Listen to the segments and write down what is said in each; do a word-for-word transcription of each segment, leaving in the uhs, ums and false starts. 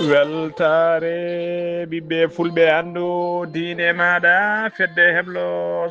Weltaare ɓiɓɓe fulɓe, anndu diine maaɗa, fedde heblo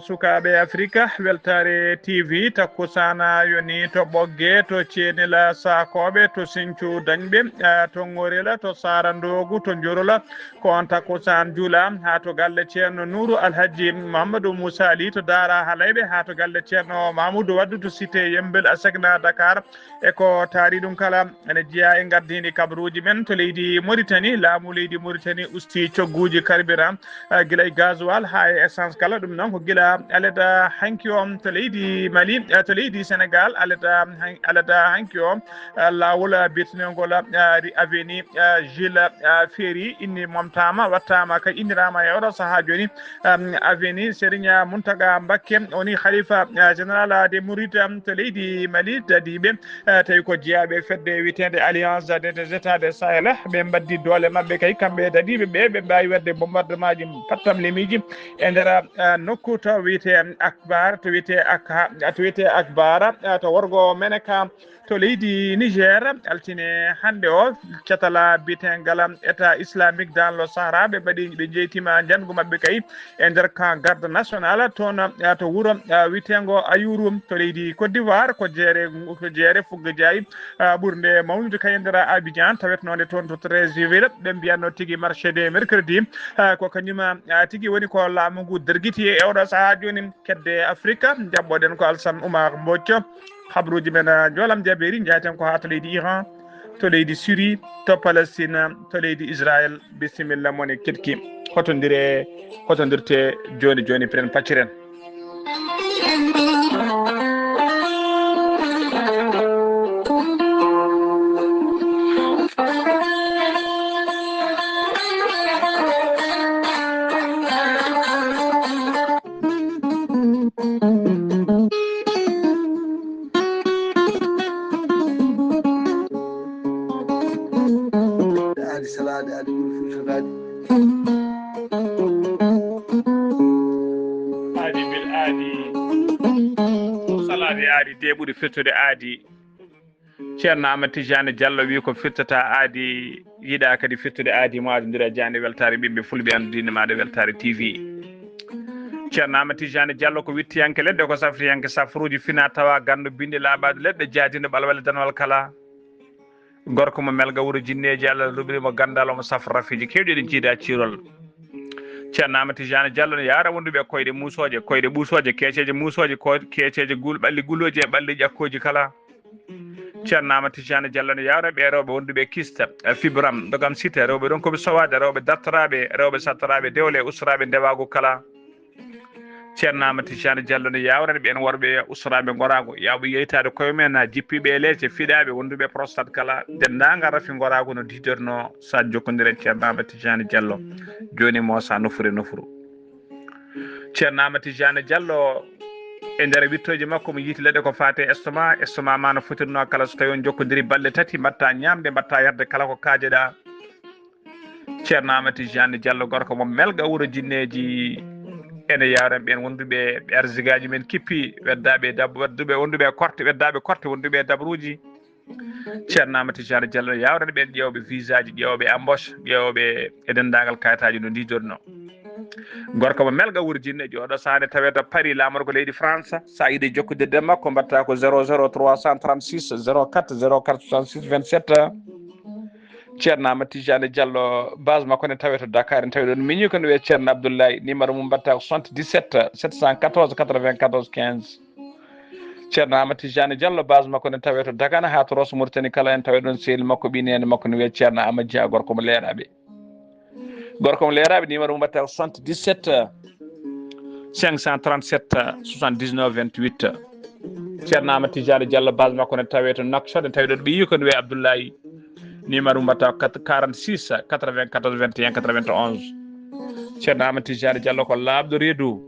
sukaaɓe Afrika, Weltaare T V, takkusaana yoni to Ɓogge, to Ceenila Saakooɓe, to Sinthiou Dañɓe, eh, to Ŋorila, to Saara Ndoogu, to Njorola, ko on takkusaan juula haa to galle Ceerno Nuuru Alhaji Mamadou Moussa Ly, to Daara Halayɓe, haa to galle Ceerno Mamoudou Waddu, to Cité Yembel, Asegna Dakar, e ko taari ɗum kala ene jeyaa e ngardiindi kabaruuji men to leydi Mauritanie. Laamu leydi Mauritanie usti cogguuji carburant, eh, gila e gasoil haa e essence kala. Ɗum noon ko gila aleda hanki o to leydi Mali, eh, to leydi Sénégal, aleda han-, aleda hanki o, eh, laawol, eh, biyeteengol, eh, ri-, avenue, eh, Jules, eh, Ferry, inni momtaama, wattaama, ka inniraama e oɗo sahaa jooni, um, avenue Serigne Mountaga Mbacké, woni khalifa, uh, général des Mourides, um, to leydi Mali, dadiiɓe, uh, tawi ko jeyaaɓe fedde wiyeteende Alliance des États de Sahel, ɓe mbaddi doole maɓɓe kay, kamɓe dadiiɓe ɓe, ɓe mbaawi waɗde bombardement ji, pattam lemiiji e nder, uh, nokku to wiyetee Akbar, to wiyetee Ak-, to wiyetee Akbar, uh, to worgo Meneka, to leydi Niger, altine hannde o, catala biyeteegal État Islamique dans le Sahara, ɓe mbaɗi, ɓe jeytima njanngu maɓɓe kay e nder camp garde national toon, eh, to wuro, eh, wiyeteengo Ayuru to leydi Côte d'Ivoire, ko jeere, ko jeere Fugga Jaayi, eh, ɓurnde mawnude kay e nder Abidjan, tawetnoonde toon to treize juillet, ɓe mbiyatno tigi marché de mercredi, eh, ko kañum, eh, tigi woni ko laamu ngu dergiti e oɗo sahaa jooni. Kedde Afrika, jaɓɓoɗen ko Alsan Oumar Mbodj. Habruuji men, ah, njoolam jabeeri, njaaten ko haa to leydi Iran, to leydi Syrie, to Palestine, to leydi Israël. Bisimilla mon e keɗki. Hotondire, hotondirte jooni jooni, piren pacciren. Aadi salaade, aadi ɓuri firtoraade. Aadi bil aadi. Salaade aadi de ɓuri firtude aadi. Ceerno Amadou Tidiane Diallo wi ko firtata aadi, yiɗa kadi firtude aadi mo, aadi ndira jaande weltaare ɓiɓɓe fulɓe, anndu diine maaɗa, Weltaare T V. Ceerno Amadou Tidiane Diallo ko wittiyanke leɗɗe, ko safriyanke safruuji fina tawa, ganndo binde laaɓaade leɗɗe, jaadino ɓalwale danwal kala. Gorko mo Melga wuro jinneeji, Allah luɓri mo ganndal, omo safra rafiiji keewɗi, eɗen jiida ciirol. Ceerno Amadou Tidiane Diallo ne yawra wonduɓe koyɗe muusooje, koyɗe ɓuusooje, keeceeje muusooje, ko-, keeceeje gul-, ɓalli gulooji e ɓalli ƴakkooji kala. Ceerno Amadou Tidiane Diallo ne yawra ɓe rewɓe wonduɓe kista, e fibram, dogam site, rewɓe ronkuɓe sowaade, rewɓe dartoraaɓe, rewɓe sattoraaɓe dewle, ustoraaɓe ndewaagu kala. Ceerno Amadou Tidiane Diallo ne yawrani ɓeen worɓe ustoraaɓe ngoraagu, yawɓe yeytaade koye mumen, jippiiɓe e leece, fiɗaaɓe, wonduɓe prostate kala, denndaangal rafi ngoraagu no diidornoo, so a jokkondirii e Ceerno Amadou Tidiane Diallo, jooni mo so a nofru e nofru. Ceerno Amadou Tidiane Diallo, e nder wittooji makko, mo yiyti leɗɗe ko faati e estomac, estomac ma no fotirnoo kala, so tawii on jokkondirii balɗe tati, mbaɗta ñaamde, mbaɗta yarde kala ko kaajeɗaa. Ceerno Amadou Tidiane Diallo, gorko mo Melga wuro jinneeji, ene yawran ɓeen wonduɓe ɓe arsigaaji men kippi, weddaaɓe dab-, wedduɓe wonduɓe e korte, weddaaɓe korte wonduɓe e dabruuji. Ceerno Amadou Tidiane Diallo yawran ɓeen ƴeewɓe visaaji, ƴeewɓe embauche, ƴeewɓe e denndaangal kayitaaji no ndiidornoo. Gorko mo Melga wuro jinneeji, oɗo sahaa ne tawee to Paris, laamorgo leydi France. So a yiɗi jokkondirde e makko, mbaɗta ko zéro zéro trois cent trente-six zéro quatre zéro quatre soixante-six vingt-sept. Ceerno Amadou Tidiane Diallo, base makko ne tawee to Dakar, ne tawee ɗoon miñi ko no wiyee Ceerno Abdoulaye, numéro mum mbaɗta ko soixante-dix-sept sept cent quatorze quatre-vingt-quatorze quinze. Ceerno Amadou Tidiane Diallo, base makko ne tawee to Dagana haa to Rosso Mauritanie kala, en tawee ɗoon sehil makko, ɓii neene makko no wiyee Ceerno Amadou Dia, gorko mo Leeraaɓe. Gorko mo Leeraaɓe, numéro mum mbaɗta ko soixante-dix-sept cinq cent trente-sept soixante-dix-neuf vingt-huit. Ceerno Amadou Tidiane Diallo, base makko ne tawee to Nouakchott, en tawii ɗoon ɓiyi ko no wiyee Abdoulaye. Numéro mum mbaɗta ko quarante-six quatre-vingt-quatorze vingt et un quatre-vingt-onze. Ceerno Amadou Tidiane Diallo ko laaɓɗo reedu.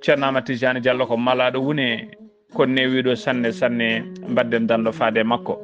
Ceerno Amadou Tidiane Diallo ko malaaɗo wune, ko newiiɗo sanne, sanne, mbaɗden danndo faade e makko.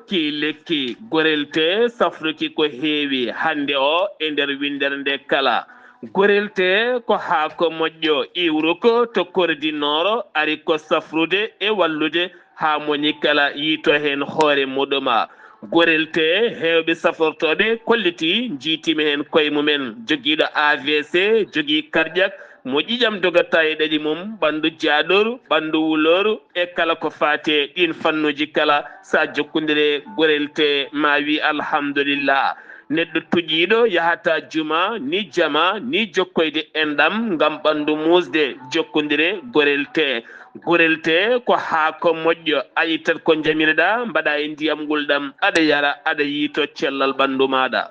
Ki lekki gorel tee safruki ko heewi hannde o e nder winndere nde kala. Gorel tee ko haako moƴƴo iwruko to Kordi Nooro, ari ko safrude e wallude haa moni kala yiito heen hoore muɗuma. Gorel tee heewɓe safortooɓe kolliti njiitima heen koye mumen, jogiiɗo A V C, jogii karƴak, mo ƴiƴam dogata e ɗaɗi mum, ɓanndu jaaɗooru, ɓanndu wulooru, e kala ko faati e ɗiin fannuuji kala, so a jokkondire gorel tee, ma wi alhamdulillah. Neɗɗo tuƴiiɗo yahata juma, ni jama, ni jokkoyde enɗam ngam ɓanndu muusde, jokkondire gorel tee. Gorel tee ko haako moƴƴo, a ittat ko njamireɗaa, mbaɗa e ndiyam ngulɗam, aɗa yara, aɗa yiito cellal ɓanndu maaɗa.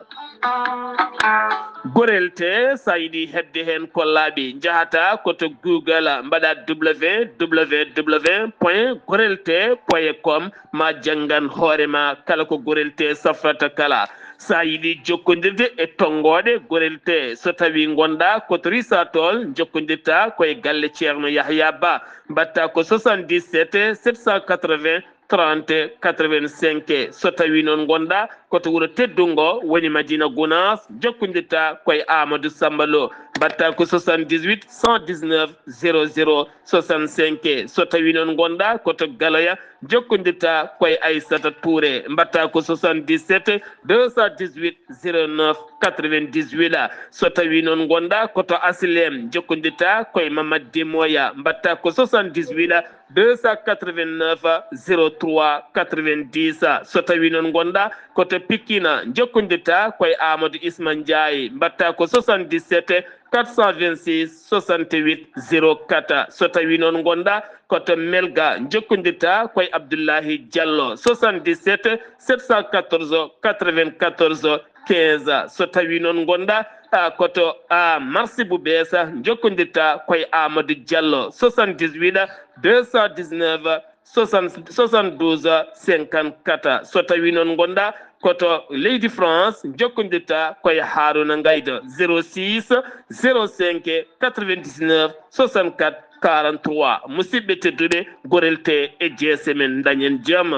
Gorel tee, so a yiɗi heɓde heen ko laaɓi, njahata ko to Google, mbaɗa W W W point gorel tee point com, ma janngan hoore ma kala ko gorel tee safrata kala. So a yiɗi jokkondirde e tonngooɗe gorel tee, so tawii ngonɗaa ko to Risatol, njokkondirta ko e galle Ceerno Yahya Ba, mbaɗta ko soixante-dix-sept sept cent quatre-vingts trente quatre-vingt-cinq. So tawii noon ngonɗaa ko to wuro teddungo, woni Madina Gunaas, jokkondirta ko e Amadou Samba Lo, mbaɗta ko soixante-dix-huit cent dix-neuf zéro zéro soixante-cinq. So tawii noon ngonɗaa ko to Galoya, jokkondirta ko e Aissata Touré, mbaɗta ko soixante-dix-sept deux cent dix-huit zéro neuf quatre-vingt-dix-huit. So tawii noon ngonɗaa ko to Asilem, jokkondirta ko e Mamad Demoya, mbaɗta ko soixante-dix-huit deux cent quatre-vingt-neuf zéro trois quatre-vingt-dix. So tawii noon ngonɗaa ko to Pikine, jokkondirta ko e Amadou Isma Ndiaye, mbaɗta ko soixante-dix-sept quatre cent vingt-six soixante-huit zéro quatre. So tawii noon ngonɗaa ko to Melga, jokkondirta ko e Abdoulahi Diallo, soixante-dix-sept sept cent quatorze quatre-vingt-quatorze quinze. So tawii noon ngonɗaa, ah, ko to, ah, Marsi bu Bees, jokkondirta ko e Amadou Diallo, soixante-dix-huit deux cent dix-neuf soixante, soixante-douze cinquante-quatre. So tawii noon ngonɗaa ko to leydi France, jokkondirta ko e Haruna Ngaydo, zéro six zéro cinq quatre-vingt-dix-neuf soixante-quatre quarante-trois. Musidɓe tedduɓe, gorel tee e jeese men, dañen jam.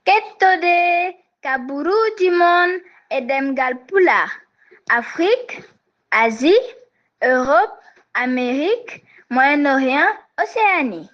Kettode kaburuuji mon e ɗemngal Pulaar, Afrik, Asie, Europe, Amérique, Moyen-Orient, Océanie.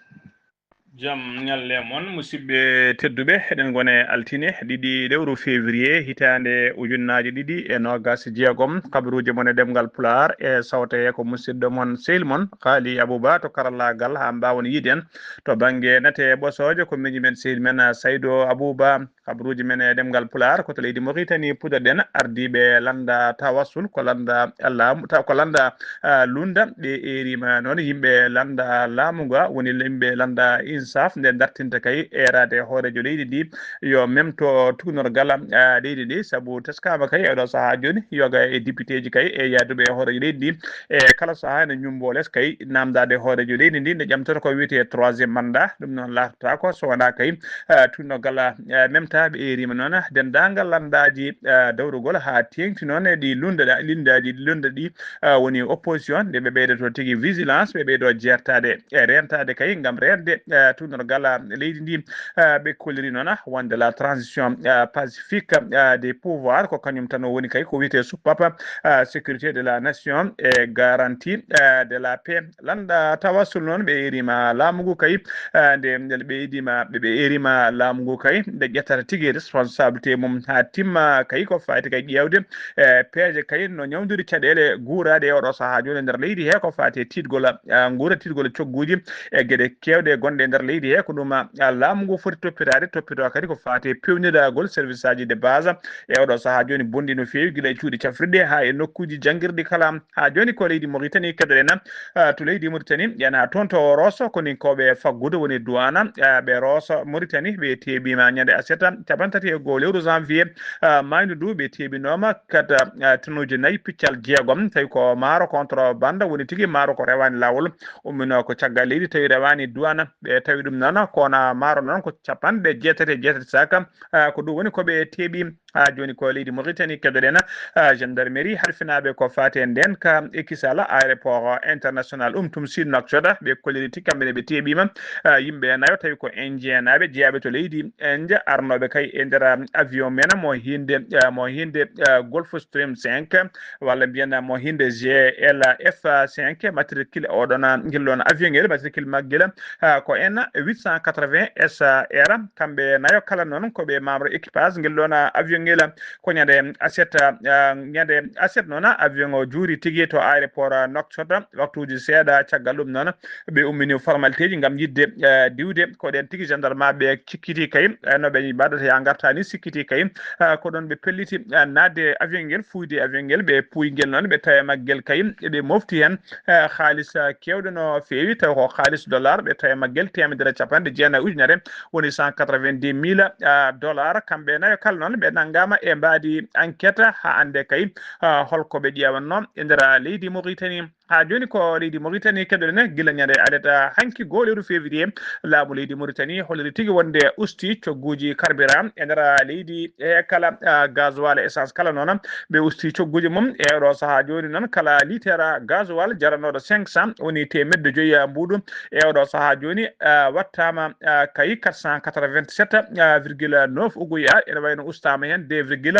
Jam ñalle mon, musidɓe tedduɓe. Eɗen ngone altine ɗiɗi lewru février hitaande ujunnaaji ɗiɗi e noogas e jeegom. Kabaruuji mon e ɗemngal Pulaar e sawte ko musidɗo mon, sehil mon, Kaali Abuba to karallaagal, haa mbaawon yiide en to bannge nate ɓosooje, ko miñi men, sehil men, Saydo Abuba. Kabaruuji men e ɗemngal Pulaar ko to leydi Moritani puɗɗoɗen. Ardiiɓe lannda tawassul ko lannda laamu, ta-, ko lannda, ah, lunda. Ɓe eeriima noon yimɓe lannda laamu nga, woni yimɓe lannda Insaf, nde dartinta kay eeraade hooreejo leydi ndi yo memto tuugnorgal, ah, leydi ndi, sabu teskaama kay e oɗo sahaa jooni yoga e députéji kay e yahduɓe e hooreejo leydi ndi e kala sahaa ene ñummbo les kay naamndaade hooreejo leydi ndi nde ƴamtata ko wiyetee troisième mandat. Ɗum noon laatata ko so wonaa kay, ah, tuugnorgal, ah, memta. Ɓe eeriima noon denndaangal lanndaaji, ah, dawrugol haa teeŋti noon e ɗi lunda, lindaaji, lunda ɗi, ah, woni opposition, nde ɓe ɓeydoto tigi vigilance, ɓe ɓeydo jeertaade e reentaade kay ngam reende, ah, tuugnorgal, ah, leydi ndi. Ah, ɓe kolliri noon, ah, wonde la transition, ah, pacifique, ah, des pouvoirs ko kañum tan o woni kay ko wiyetee suppapa, ah, sécurité de la nation et garantie, ah, de la paix. Lannda tawassul noon ɓe eeriima laamu ngu kay, ah, nde, nde ɓe eediima, ɓe, ɓe eeriima laamu ngu kay, nde ƴettata tigi responsabilité mum haa timma kay ko fayti kay ƴeewde, eh, peeje kay no ñawndiri caɗeele guuraaɗe e oɗo sahaa jooni e nder leydi he ko fayti e tiiɗgol, ah, nguura, tiiɗgol cogguuji e geɗe keewɗe gonɗe e nder leydi he. Ko ɗum, ah, laamu ngu foti toppitaade, toppitoo kadi ko fayti e peewniragol service aji de base e oɗo sahaa jooni bonɗi no feewi, gila e cuuɗi cafrirɗi haa e nokkuuji janngirɗi kala. Haa jooni ko leydi Moritani keɗoɗen, ah, to leydi Moritani, yana toon to Rosso, koni ko ɓe faggude woni duwana, ah, ɓe Rosso Moritani, ɓe teeɓiima ñande aset, capanɗe tati e goho lewru janvier, ah, maaydu ndu, ɓe teeɓinooma kata, ah, tonuuji nayi piccal jeegom, tawi ko maaro contrebande woni tigi, maaro ko rewaani laawol, umminoo ko caggal leydi, tawi rewaani duwana, ɓe tawi ɗum noon ko wona maaro noon ko capanɗe jeetati e jeetati sac. Ah, ko ɗum woni ko ɓe teeɓi. Haa jooni ko leydi Mauritanie keɗoɗen, ah, gendarmerie halfinaaɓe ko faati e ndeen ka e kisal aéroport international Umtum Sine Nouakchott. Ɓe kolliri tigi kamɓe ne ɓe teeɓiima, ah, yimɓe nayo tawi ko Indienaaɓe jeyaaɓe to leydi Inde arnooɓe kay e nder, ah, avion men mo hinde, ah, mo hinde, ah, Gulfstream cinq walla mbiyen mo hinde G L F cinq matricule oɗon, ah, ngel ɗon avion ngel matricule maggel, ah, ko N huit cent quatre-vingts S R. Kamɓe nayo kala noon ko ɓe membre équipage ngel ɗon, ah, avion ngel. Ko ñande aset, ah, ñande aset noon avion o juuri tigi to aéroport, ah, Nouakchott. Waktuuji seeɗa caggal ɗum noon ɓe ummini formaliteeji ngam yiɗde, ah, diwde. Ko ɗeen tigi gendarmeɓe cikkiti kay, ah, no ɓe mbaɗata yaa ngarta ni sikkiti kay, ah, ko ɗoon ɓe pelliti, ah, naatde avion ngel, fuuyde avion ngel, ɓe puuyi ngel noon, ɓe tawi maggel kay, ɓe mofti heen, ah, haalis, ah, keewɗo no feewi, tawi ko haalis dollar, ɓe tawi maggel teemedere capanɗe jeenayi ujunere, woni cent quatre-vingt-dix mille, ah, dollar. Kamɓe nayo kala noon ɓe nanngaama e mbaadi enquête haa annde kay, ah, holko ɓe ƴeewatnoo e nder leydi Mauritanie. Haa jooni ko leydi Mauritanie keɗoɗen gila ñande alet hanki goo lewru février. Laamu leydi Mauritanie holliri tigi wonde usti cogguuji carburant e nder leydi e kala, ah, gasoil essence kala noon. Ɓe usti cogguuji mum e oɗo sahaa jooni noon kala litre gasoil jaranooɗo cinq cent woni teemedde joyi mbuuɗu. E oɗo sahaa jooni, ah, wattaama, ah, kay quatre cent quatre-vingt-sept virgule neuf uguya, ene wayno ustaama heen deux virgule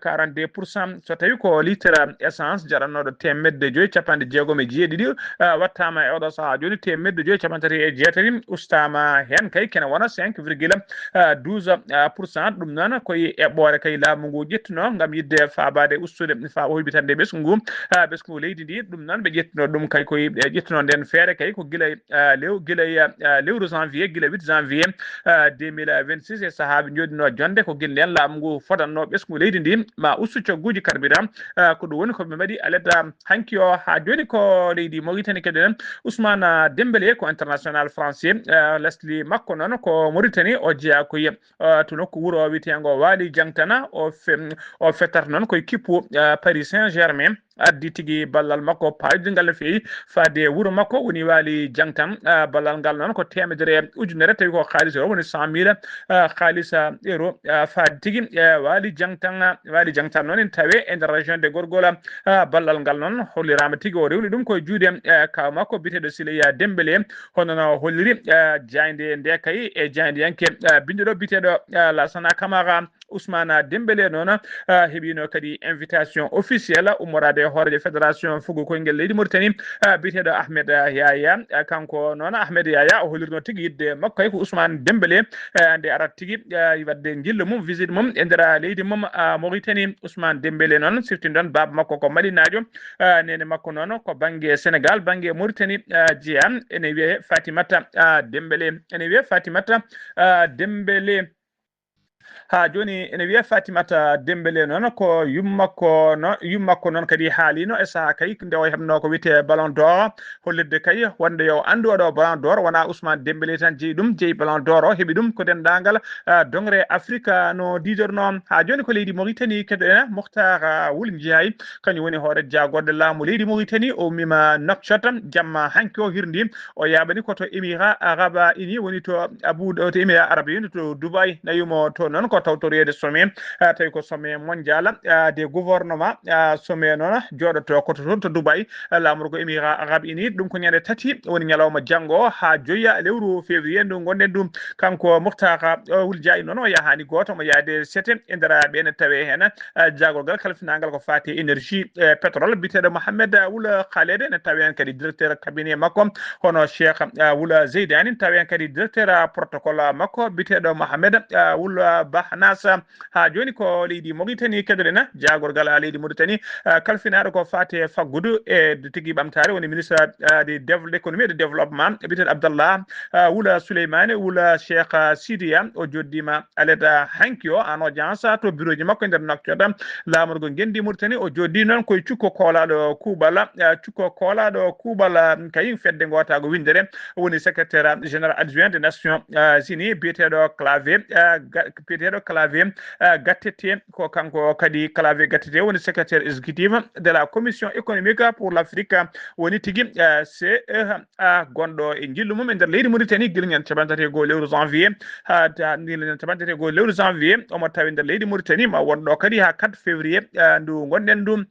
quarante-deux pour cent. So tawi ko litre essence jaranooɗo teemedde joyi capanɗe jeegom e jeeɗiɗi, ah, wattaama e oɗo sahaa jooni teemedde joyi capanɗe tati e jeetati, ustaama heen kay kene wona cinq virgule douze pour cent. Ɗum noon ko e eɓɓoore kay laamu ngu ƴettuno ngam yiɗde faabaade ustude fa o huɓitande ɓesngu ngu, ah, ɓesngu leydi ndi. Ɗum noon ɓe ƴettuno ɗum kay koye, ɓe ƴettuno nden feere kay ko gila, ah, lew-, gila, ah, lewru janvier, gila huit janvier, ah, deux mille vingt-six e sahaa ɓe njooɗino jonde ko gila nden laamu ngu fodanno ɓesngu leydi ndi ma ustu cogguuji carburant. Ah, ko ɗum woni ko ɓe mbaɗi alerte hanki o. Haa jooni ko leydi Mauritanie keɗoɗen. Ousmane Dembélé ko international français, ah, lesdi makko noon ko Mauritanie, o jeyaa ko ye, ah, to nokku wuro wiyeteengo Waali Jangtana, o fe-, o fettata noon koye kippu, ah, Paris Saint-Germain. Addi tigi ballal makko paayodingal no feewi faade wuro makko woni Waali Jangtan. Ah, ballal ngal noon ko teemedere ujunere, tawi ko haalis o woni cent mille, ah, haalis, ah, euro, ah, faade tigi, eh, Waali Jangtan, ah, Waali Jangtan noon ene tawe e nder région de Gorgola. Ah, ballal ngal noon holliraama tigi o rewni ɗum koye juuɗe, eh, kaaw makko biyeteeɗo Sileye Dembélé, hono no holliri, eh, jaaynde nde kay e jaayndiyanke, eh, binndooɗo biyeteeɗo, eh, Lassana Camara. Ousmane Dembélé noon, ah, heɓino kadi invitation officielle ummoraade e hooreejo fédération fugo koyngel leydi Mauritanie, ah, biyeteeɗo Ahmed Yaya. Ah, kanko noon Ahmed Yaya o hollirno tigi yiɗde makko kay ko Ousmane Dembélé, ah, nde arata tigi, ah, waɗde njillu mum, visite mum e nder leydi mum, ah, Mauritanie. Ousmane Dembélé noon siftinɗon baaba makko ko Malinaajo, ah, neene makko noon ko bannge Sénégal, bannge Mauritanie, ah, jeyaa. Ene wiyee Fatimata, ah, Dembélé. Ene wiyee Fatimata, ah, Dembélé. Haa jooni ene wiyee Fatimata Dembélé noon ko yummakko no-, yummakko noon kadi haaliino e sahaa kay nde o heɓnoo ko wiyetee Ballon d'Or, hollirde kay wonde yo anndu oɗo Ballon d'Or wonaa Ousmane Dembélé tan jeyi ɗum, jeyi Ballon d'Or o, heɓi ɗum ko denndaangal, ah, dongre Afrika no diidornoo. Haa jooni ko leydi Mauritanie keɗoɗen, Moctar, ah, Wul Ndiaye, kañum woni hoore jaagorɗe laamu leydi Mauritanie, o ummiima Nouakchott jamma hanki o hirndi. O yaaɓani ko to Émirats Arabes Unis woni to Abu, to Émirats Arabes Unis to Dubai. Nawi mo to noon ko tawtoreede sommet, ah, tawi ko sommet mondial, ah, des gouvernements, ah, sommet noon jooɗoto ko to toon to Dubai, ah, laamorgo Émirats Arabes Unis. Ɗum ko ñande tati woni ñalawma janngo haa joya lewru février ndu ngonɗen ɗum. Kanko Moctar, ah, Wul Ndiaye noon o yahaani gooto mo yaade sete e nder ɓe ne tawe heen, ah, jaagorgal kalfinaangal ko faati e énergie, eh, pétrole biyeteeɗo Mohamed Wul Khaled ne tawi heen kadi directeur cabinet makko, hono Cheikh, ah, Wul Zeydani ne tawi heen kadi directeur, ah, protocole makko biyeteeɗo Mohamed, ah, Wul Bahnas. Haa jooni ko leydi Mauritanie keɗoɗen, jaagorgal, ah, leydi Mauritanie, ah, kalfinaaɗo ko faati e faggudu e tigi ɓamtaare woni ministre, ah, de dév-, de l'économie et de développement biyeteeɗo Abdallah, ah, Wul Souleymane Wul Cheikh, ah, Sidiya. O jooɗiima alerte hanki o en audience to bureau ji makko e nder Nouakchott, laamorgo ngenndi Mauritanie. O jooɗii noon koye cukko koolaaɗo kuuɓal, ah, cukko koolaaɗo kuuɓal, ah, kay fedde ngootaago winndere woni secrétaire général adjoint des Nations, ah, Unies biyeteeɗo Clavé, ah, Ga-, Ndeɗo clavier, eh, gattete, ko kanko kadi clavier gattete woni secrétaire exécutif de la Commission économique pour l'Afrique, woni tigi, eh, C E A gonɗo e njillu mum e nder leydi Mauritanie, gila ñande capanɗe tati e goho lewru janvier, ha ta-, gila ñande capanɗe tati e goho lewru janvier, omo tawi nder leydi Mauritanie, ma won ɗo kadi ha quatre février, eh, ndu gonɗen ndu.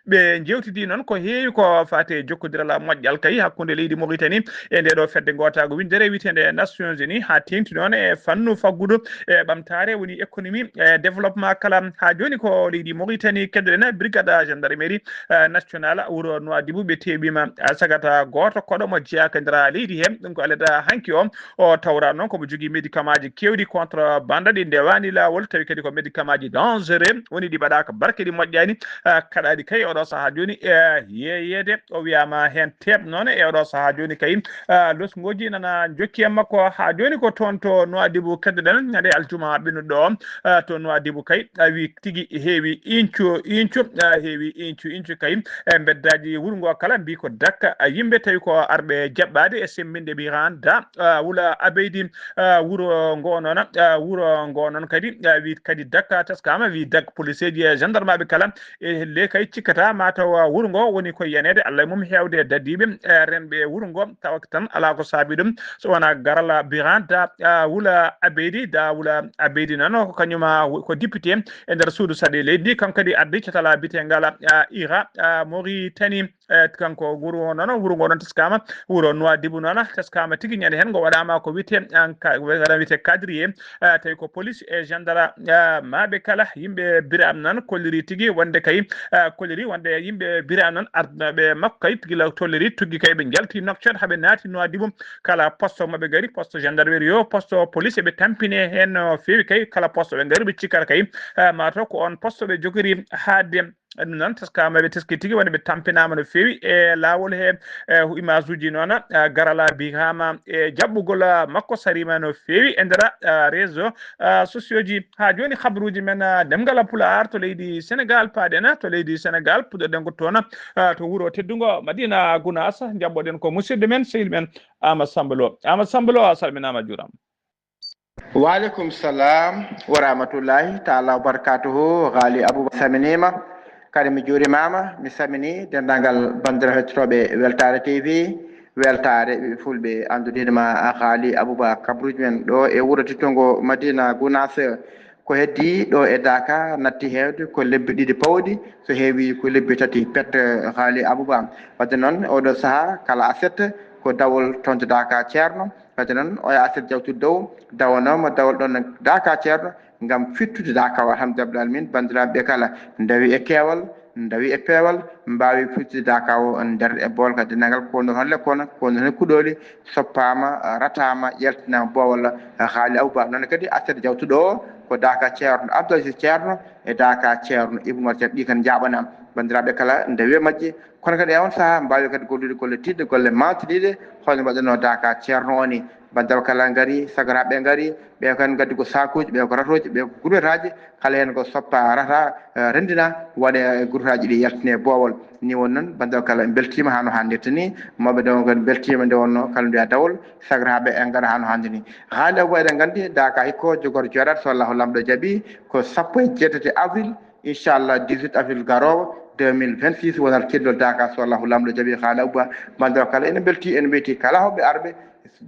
Ɓe njewtidi noon ko heewi ko faati e jokkondiral moƴƴal kay hakkunde leydi Mauritanie e nde ɗo fedde ngootaango winndere wiyeteende Nations Unies, haa teeŋti noon e fannu faggudu e ɓamtaare, woni économie e développement kala. Haa jooni ko leydi Mauritanie keddoɗen, brigade gendarmerie, eh, nationale wuro Nouadhibou ɓe teeɓiima, eh, sagata gooto koɗo mo jeyaaka e nder leydi he. Ɗum ko alada hanki o, o tawra noon ko mo jogii médicamentji keewɗi contrebande ɗi ndewaani laawol, tawi kadi ko médicamentji dangereux woni ɗi mbaɗaaka barke, ɗi moƴƴaani. Ah, kaɗaaɗi kay oɗo sahaa jooni, eh, yeeyeede. O wiyaama heen teeɓ noon e oɗo sahaa jooni kay, ah, losngooji nana njokki e makko. Haa jooni ko toon to Nouadhibou keddoɗen ñande aljuma ɓennuɗo o, ah, to Nouadhibou kay, a wi tigi heewi incu, incu, ah, heewi incu, incu kay. E mbeddaaji wuro ngo kala mbi ko dakka, ah, yimɓe tawi ko arɓe jaɓɓaade e semminde ɓi randa, ah, wula abeydi, ah, wuro ngo noon, ah, wuro ngo noon kadi, ah, wi kadi dakka taskaama, wi dak policeeji e gendarmeɓe kala e le kay cikkata ma taw wuro ngo woni ko yaneede Allah e mum heewde dadiiɓe, eh, renɓe wuro ngo, tawa tan alaa ko saabi ɗum so wonaa garala birant da, ah, wula abeydi da wula abeydi noon ko kañum, ah, ko député e nder suudu saɗe leydi ndi, kanko kadi addi catala bitengal, ah, ira, ah, Mauritanie, eh, kanko wuro o noon, wuro ngo noon taskaama wuro Nouadhibou noon taskaama tigi ñande heen ngo waɗaama ko wiyetee, ah, ka-, waɗa wiyetee cadrier, ah, tawi ko police e gendarme, ah, maaɓe kala yimɓe biraam noon kolliri tigi wonde kay, ah, kolliri wonde yimɓe biraam noon ardunooɓe makko kay gila tolliri tuggi kay ɓe njalti nokcot haa ɓe naati Nouadhibou kala poste maɓɓe gari poste gendarmerie o poste police eɓe tampine heen no feewi kay kala poste ɓe ngari ɓe cikkata kay, ah, mataw ko on poste ɓe jogori haadde. Ɗum noon, teskaama, ɓe teski tigi woni ɓe tampinaama no feewi e laawol he, e image uji noon, e garala bihaama e jaɓɓugol makko sariima no feewi e nder, e réseau, e sociaux ji. Haa jooni, habruuji men, e ɗemngal Pulaar to leydi Senegaal, paaɗen to leydi Senegaal, puɗɗoɗen ko toon, e to wuro teddungo Madina Gunaas, njaɓɓoɗen ko musidɗo men, sehil men, Aamadu Samba Lo. Aamadu Samba Lo, a salminaama, a juuraama. Waaleykum salaam wa rahmatullahi taala wa barakatuhu. Haali Abuba salminiima, kadi mi juurimaama, mi salmini denndaangal banndiraaɓe heɗotooɓe Weltaare T V, Weltaare ɓiɓɓe fulɓe, anndude ma Haali Abuba, kabruuji men ɗo e wuro teddungo Madina Gunaas. Ko heddii ɗo e Daaka natti heewde ko lebbi ɗiɗi pawɗi, so heewii ko lebbi tati pet, Haali Abuba. Wadde noon, oɗo sahaa, kala aset ko dawol toon to Daaka Ceerno. Wadde noon, oya aset jawtude dow, dawanooma dawol ɗoon Daaka Ceerno ngam fittude Daaka o. Alhamdulillahi rabbil aalamiin, banndiraaɓe ɓe kala ndawi e keewal, ndawi e peewal, mbaawi fittude Daaka o nder e boolka denndaangal ko wonno toon lekkol, ko wonno toon kuɗooli, soppaama, rataama, yaltinaama boowal, Haali Abuba. Noon kadi aset jawtuɗo o ko Daaka Ceerno Abdou Aziz Ceerno e Daaka Ceerno Ibou Umar Ceerno, ɗi kadi njaaɓanaama. Banndiraaɓe kala ndawi e majje, kono kadi e oon sahaa mbaawi kadi gollude golle tiiɗɗe, golle maantiniiɗe, hono mbaɗanoo Daaka Ceerno o ni. Banndiraaɓe kala ngari, sagaraaɓe ngari, ɓe kadi ngaddi ko saakuuji, ɓe ko ratooji, ɓe ko gurwetaaji, kala heen ko soppa, rata, eh, renndina, waɗe e gurwetaaji ɗi yaltine boowal. Ni woni noon, banndiraaɓe kala en mbeltiima haa no haanirta ni, mawɓe dawol kadi mbeltiima nde wonnoo kala mbiya dawol, sagaraaɓe en ngara haa no haanirta ni. Haali Abuba eɗen nganndi, Daaka hikka jogori jooɗaade, so Allahu Laamɗo jaɓii, ko sappo e jeetati avril, inchallah dix-huit avril garoowo deux mille vingt-six wonat keddol Daaka, so Allahu Laamɗo jaɓii. Haali Abuba, banndiraaɓe kala ene mbeltii, ene mbeyti kala hoɓɓe arɓe,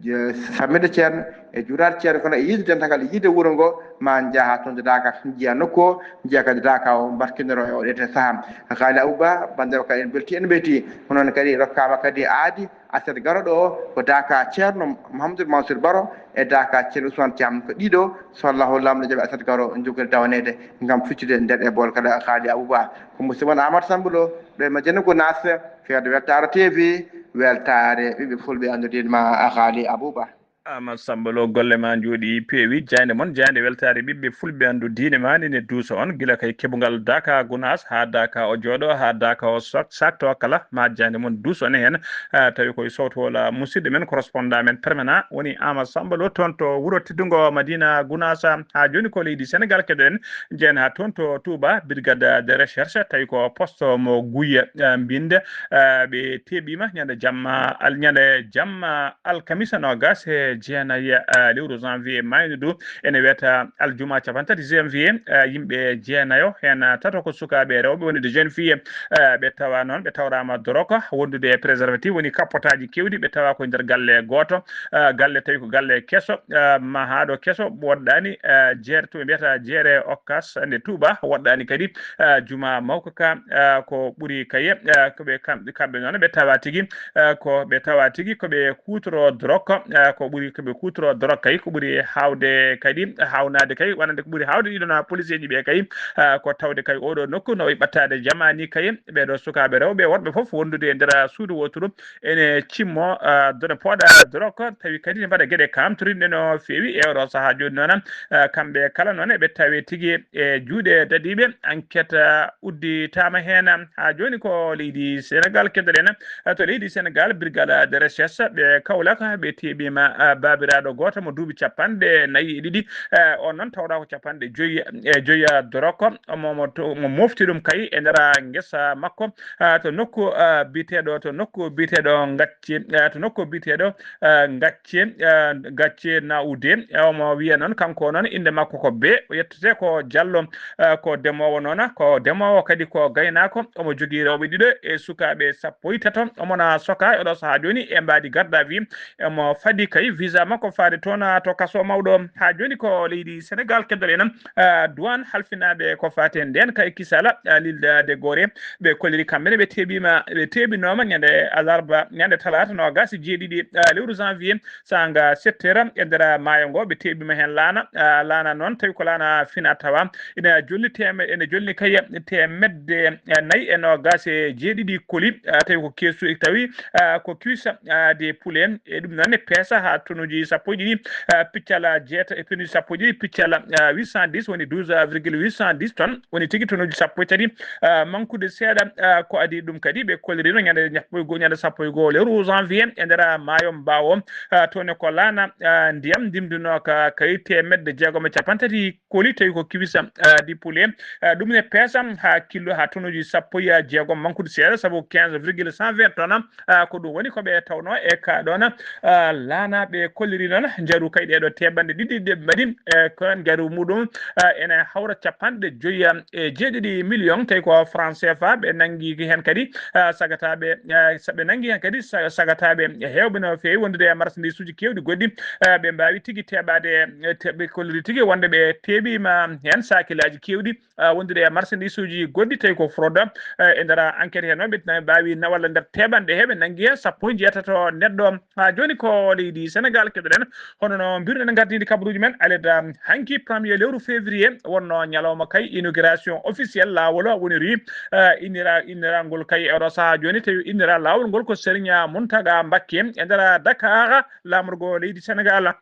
eh, salminde Ceerno e juuraade Ceerno, kono e yiide denndaangal, e yiide wuro ngo, ma njaha toon to Daaka, njiya nokku o, njiya kadi Daaka o mbarkinoro e oɗo sahaa. Haali Abuba, banndiraaɓe kala ene mbeltii, ene mbeyti, ko noon kadi rokkaama kadi aadi, aset garooɗo o ko Daaka Ceerno Mouhamadou Mansour Baro e Daaka Ceerno Ousmane Thiam, ko ɗiɗo, so Allahu Laamɗo jaɓii, aset garoowo njogori dawaneede ngam fittude nder e bool kala. Haali Abuba, ko musidɗo mon Aamadu Samba Lo, ɗo e Madina Gunaas, fedde Weltaare T V, Weltaare ɓiɓɓe fulɓe, anndude ma Haali Abuba. Aamadu Samba Lo, golle ma njooɗii, peewi. Jaaynde mon, jaaynde Weltaare ɓiɓɓe fulɓe, anndu diine ma, nde ne duusa on, gila kay keɓungal Daaka Gunaas haa Daaka o jooɗo, haa Daaka o sak-, sakto kala, ma jaaynde mon duus on heen. Ah, tawi koye sowto wala musidɗo men, correspondant men permanent woni Aamadu Samba Lo toon to wuro teddungo Madina Gunaas. Haa jooni ko leydi Senegaal keɗoɗen, jeen haa toon to Touba, brigade de recherche, tawi ko poste mo Guye, eh, Mbinde, eh, ɓe teeɓiima ñande jamma al-, ñande jamma alkamisa noogas e jeenayi, eh, lewru janvier maynudu. Ene wiyata aljuma capanɗe tati janvier, eh, yimɓe jeenayo, heen, eh, tato ko sukaaɓe rewɓe, woni de jeune fille, eh, ɓe tawa noon, ɓe tawraama drogue, wondude e préservatif, woni kappotaaji keewɗi, ɓe tawa ko nder galle gooto, eh, galle tawi ko galle keso, eh, mahaaɗo keso, woɗɗaani, eh, jeere to ɓe mbiyata jeere Okkas nde Touba, woɗɗaani kadi, eh, juma mawka ka, eh, ko ɓuri kaye, eh, ko ɓe kam-, kamɓe noon ɓe tawa tigi, eh, ko ɓe tawa tigi ko ɓe kuutoro drogue, eh, ko ɓuri, ko ɓe kuutoro drogue kay, ko ɓuri haawde kadi, haawnaade kay, wonande ko ɓuri haawde ɗiɗo na police ji ɓe kay, eh, ko tawde kay oɗo nokku no wayi ɓattaade jamaani kay, ɓeɗo sukaaɓe rewɓe worɓe fof wondude e nder suudu woturu, ene cimmo, eh, done pooɗa drogue, tawi kadi ne mbaɗa geɗe kamtorinɗe no feewi e oɗo sahaa jooni noon, eh, kamɓe kala noon eɓe tawe tigi e juuɗe daɗiiɓe. Enquête, eh, udditaama heen. Haa jooni ko leydi Sénégal keddorɗen, eh, to leydi Sénégal, brigade de recherche ɓe Kaolack ɓe teeɓiima, eh, baabiraaɗo gooto mo duuɓi capanɗe nayi e ɗiɗi, eh, on noon tawɗaa ko capanɗe joyi e joyi, eh, drogue, omo mo to-, mo mofti ɗum kay e nder ngesa makko, eh, to nokku, eh, biyeteeɗo, to nokku biyeteeɗo Ngacce, eh, to nokku biyeteeɗo, eh, Ngacce, eh, Gacce Nawde. Eh, omo wiya noon, kanko noon, innde makko ko Be, o yettete ko Jallo, eh, ko demoowo noon, ko demoowo kadi ko gaynaako, omo jogii rewɓe ɗiɗo e sukaaɓe sappo e tato, omo na soka e oɗo sahaa jooni e mbaadi garde à vue, omo fadi kay visa makko faade toon to kaso mawɗo. Haa jooni ko leydi Sénégal keddorɗen, eh, douane halfinaaɓe ko faati e ndeen kay kisal, eh, lildaade goore, ɓe kolliri kamɓe ne ɓe teeɓiima, ɓe teeɓinooma ñande alarba, ñande talaata noogaas e jeeɗiɗi, eh, lewru janvier, saanga sept heures e nder maayo ngo, ɓe teeɓiima heen laana, eh, laana noon tawi ko laana fina tawa, ina jolni teme-, ene jolni kay teemedde nayi e noogaas e jeeɗiɗi koli, eh, tawi ko keesu, tawi, eh, ko cuisse, eh, de poulet, e ɗum noon ne peesa haa tonuuji sappo e ɗiɗi, eh, piccal jeeta-, e tonuuji sappo e ɗiɗi piccal, eh, huit cent dix, woni douze virgule huit cent dix tonnes, woni tigi tonuuji sappo e tati, eh, mankude seeɗa, eh, ko adii ɗum kadi ɓe kollirino ñande sappo e goo, ñande sappo e goo lewru janvier e nder maayo Mbaawo, eh, toon ne ko laana, eh, ndiyam ndimdunooka kay teemedde jeegom e capanɗe tati koli tawi ko cuisse, eh, de poulet, eh, ɗum ne peesa haa kilo, haa tonuuji sappo e jeegom mankude seeɗa, sabu quinze virgule cent vingt tonnes, ah, ko ɗum woni ko ɓe tawno e ka ɗon, ah, laanaaɓe kolliri noon njaru kay ɗeɗo teɓanɗe ɗiɗi ɗe mbaɗi, e ko njaru muɗum, ah, ene hawra capanɗe joyi e jeeɗiɗi million, tawi ko franc C F A ɓe nangi heen kadi, ah, sagataaɓe, ah, sa-, ɓe nangi heen kadi sa-, sagataaɓe heewɓe no feewi wondude e marchandise uji keewɗi goɗɗi, ah, ɓe mbaawi tigi teɓaade, eh, te-, ɓe kolliri tigi wonde ɓe teɓiima heen saakilaaji keewɗi, ah, wondude e marchandise uji goɗɗi, tawi ko fraude, eh, e nder enquête heen noon, ɓe na-, mbaawi nawalla nder teɓanɗe heɓe nangi heen sappo e jeetato neɗɗo. Haa jooni ko leydi Sénégal keɗoɗen, hono no mbirɗen gardindi kabaruuji men, aleda hanki premier lewru février wonno ñalawma kay inauguration officielle laawol woniri, eh, innira-, innirangol kay e oɗo sahaa jooni, tawi innira laawol ngol ko Serigne Mountaga Mbacké e nder Dakar, laamorgo leydi Sénégal.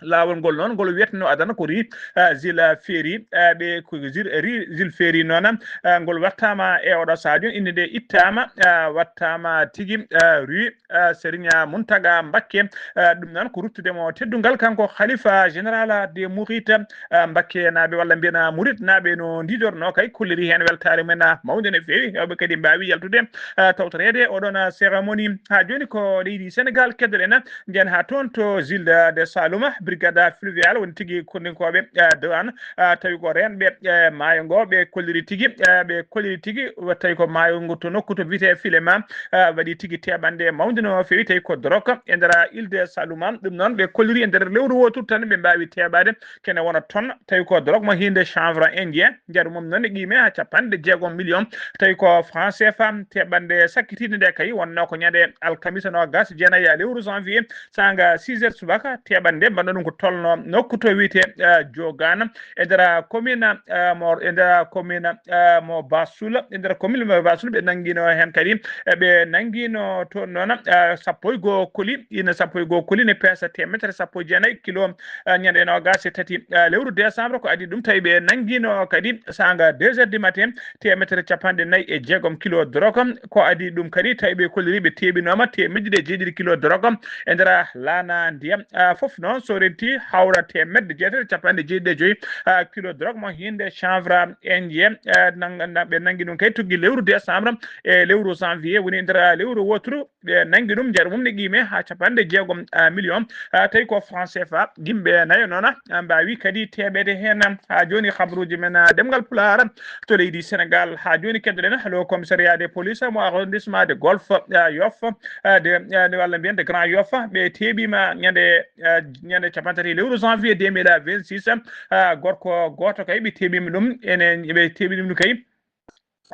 Laawol ngol noon, ngol wiyetno adana ko ri, ah, Zil Ferry, ah, ɓe ko Zil, ri, Zil Ferry noon, ah, ngol wattaama e oɗo sadio, innde nde ittaama, ah, wattaama tigi, ah, rue, ah, Serigne Mountaga Mbacké. Ah, ɗum noon ko ruttude mo teddungal, kanko Khalifa Général des Mourides, ah, Mbackeenaaɓe walla mbiyen Muritnaaɓe no ndidorno kay, kolliri heen weltaare men, ah, mawnde no feewi, heewɓe kadi mbaawi yaltude, ah, tawtoreede oɗon, ah, cérémonie. Haa jooni ko leydi Sénégal keddoɗen, Nden haa toon to Zilda de Saluma, brigade fluvial woni tigi kondinkooɓe, eh, Dewan, eh, tawi ko reenɓe, eh, maayo ngo, ɓe kolliri tigi, eh, ɓe kolliri tigi, wa-, tawi ko maayo ngo to nokku to wiyetee Filema, eh, waɗi tigi teɓanɗe mawde no feewi, tawi ko drogue e nder Ile de Saluma. Ɗum noon, ɓe kolliri e nder lewru wootu tan ɓe mbaawi teɓaade kene wona tonne, tawi ko drogue mo hinde chanvre indien, njaru mum noon ne qiime haa capanɗe jeegom million, tawi ko franc C F A, teɓanɗe sakkitiinde nde kay wonno ko ñande alkamisa noogas e jeenayi lewru janvier, saanga six heures subaka, teɓanɗe mbaɗno ɗum ko tolno nokku to wiyetee, eh, Jogana, e nder commune, eh, mo, e nder commune, eh, mo Bassoul, e nder commune mo Bassoul, ɓe nanngino heen kadi, eh, ɓe nanngino toon noon, eh, sappo e goo koli, ina sappo e goo koli ne peesa teemeɗere sappo e jeenayi kilo, eh, ñande noogas e tati, eh, lewru décembre, ko adii ɗum tawi ɓe nanngino kadi saanga deux heures du matin, teemeɗere capanɗe nayi e jeegom kilo drogue, ko adii ɗum kadi tawi ɓe kolliri ɓe teɓinooma teemedde ɗiɗi e jeeɗiɗi kilo drogue e nder laana ndiyam. Ah, fof noon, so ti hawra teemedde jeetati e capanɗe jeeɗiɗi e joyi, ah, kilo drogue mo hinde chanvre indien, ah, nang-, na-, ɓe nangi ɗum kay tuggi lewru décembre e lewru janvier, woni nder lewru woturu, ɓe nangi ɗum, njaru mum ne qiime ha capanɗe jeegom, ah, million, ah, tawi ko franc C F A. Yimɓe nayo noon, ah, mbawi kadi teɓede hen, ah, ha joni. Habruji men, ah, ɗemngal Pulaar to leydi Sénégal. Ha joni keddoɗen le commissariat de police mo arrondissement de Golfe, ah, Yoff, ah, de, ah, de, walla mbiyen de Grand Yoff, ɓe teɓima ñande, ah, ñande capantati lewru janvier deux mille vingt-six, ah, gorko goto kay ɓe teɓima ɗum, ene ɓe teɓi ɗum kay.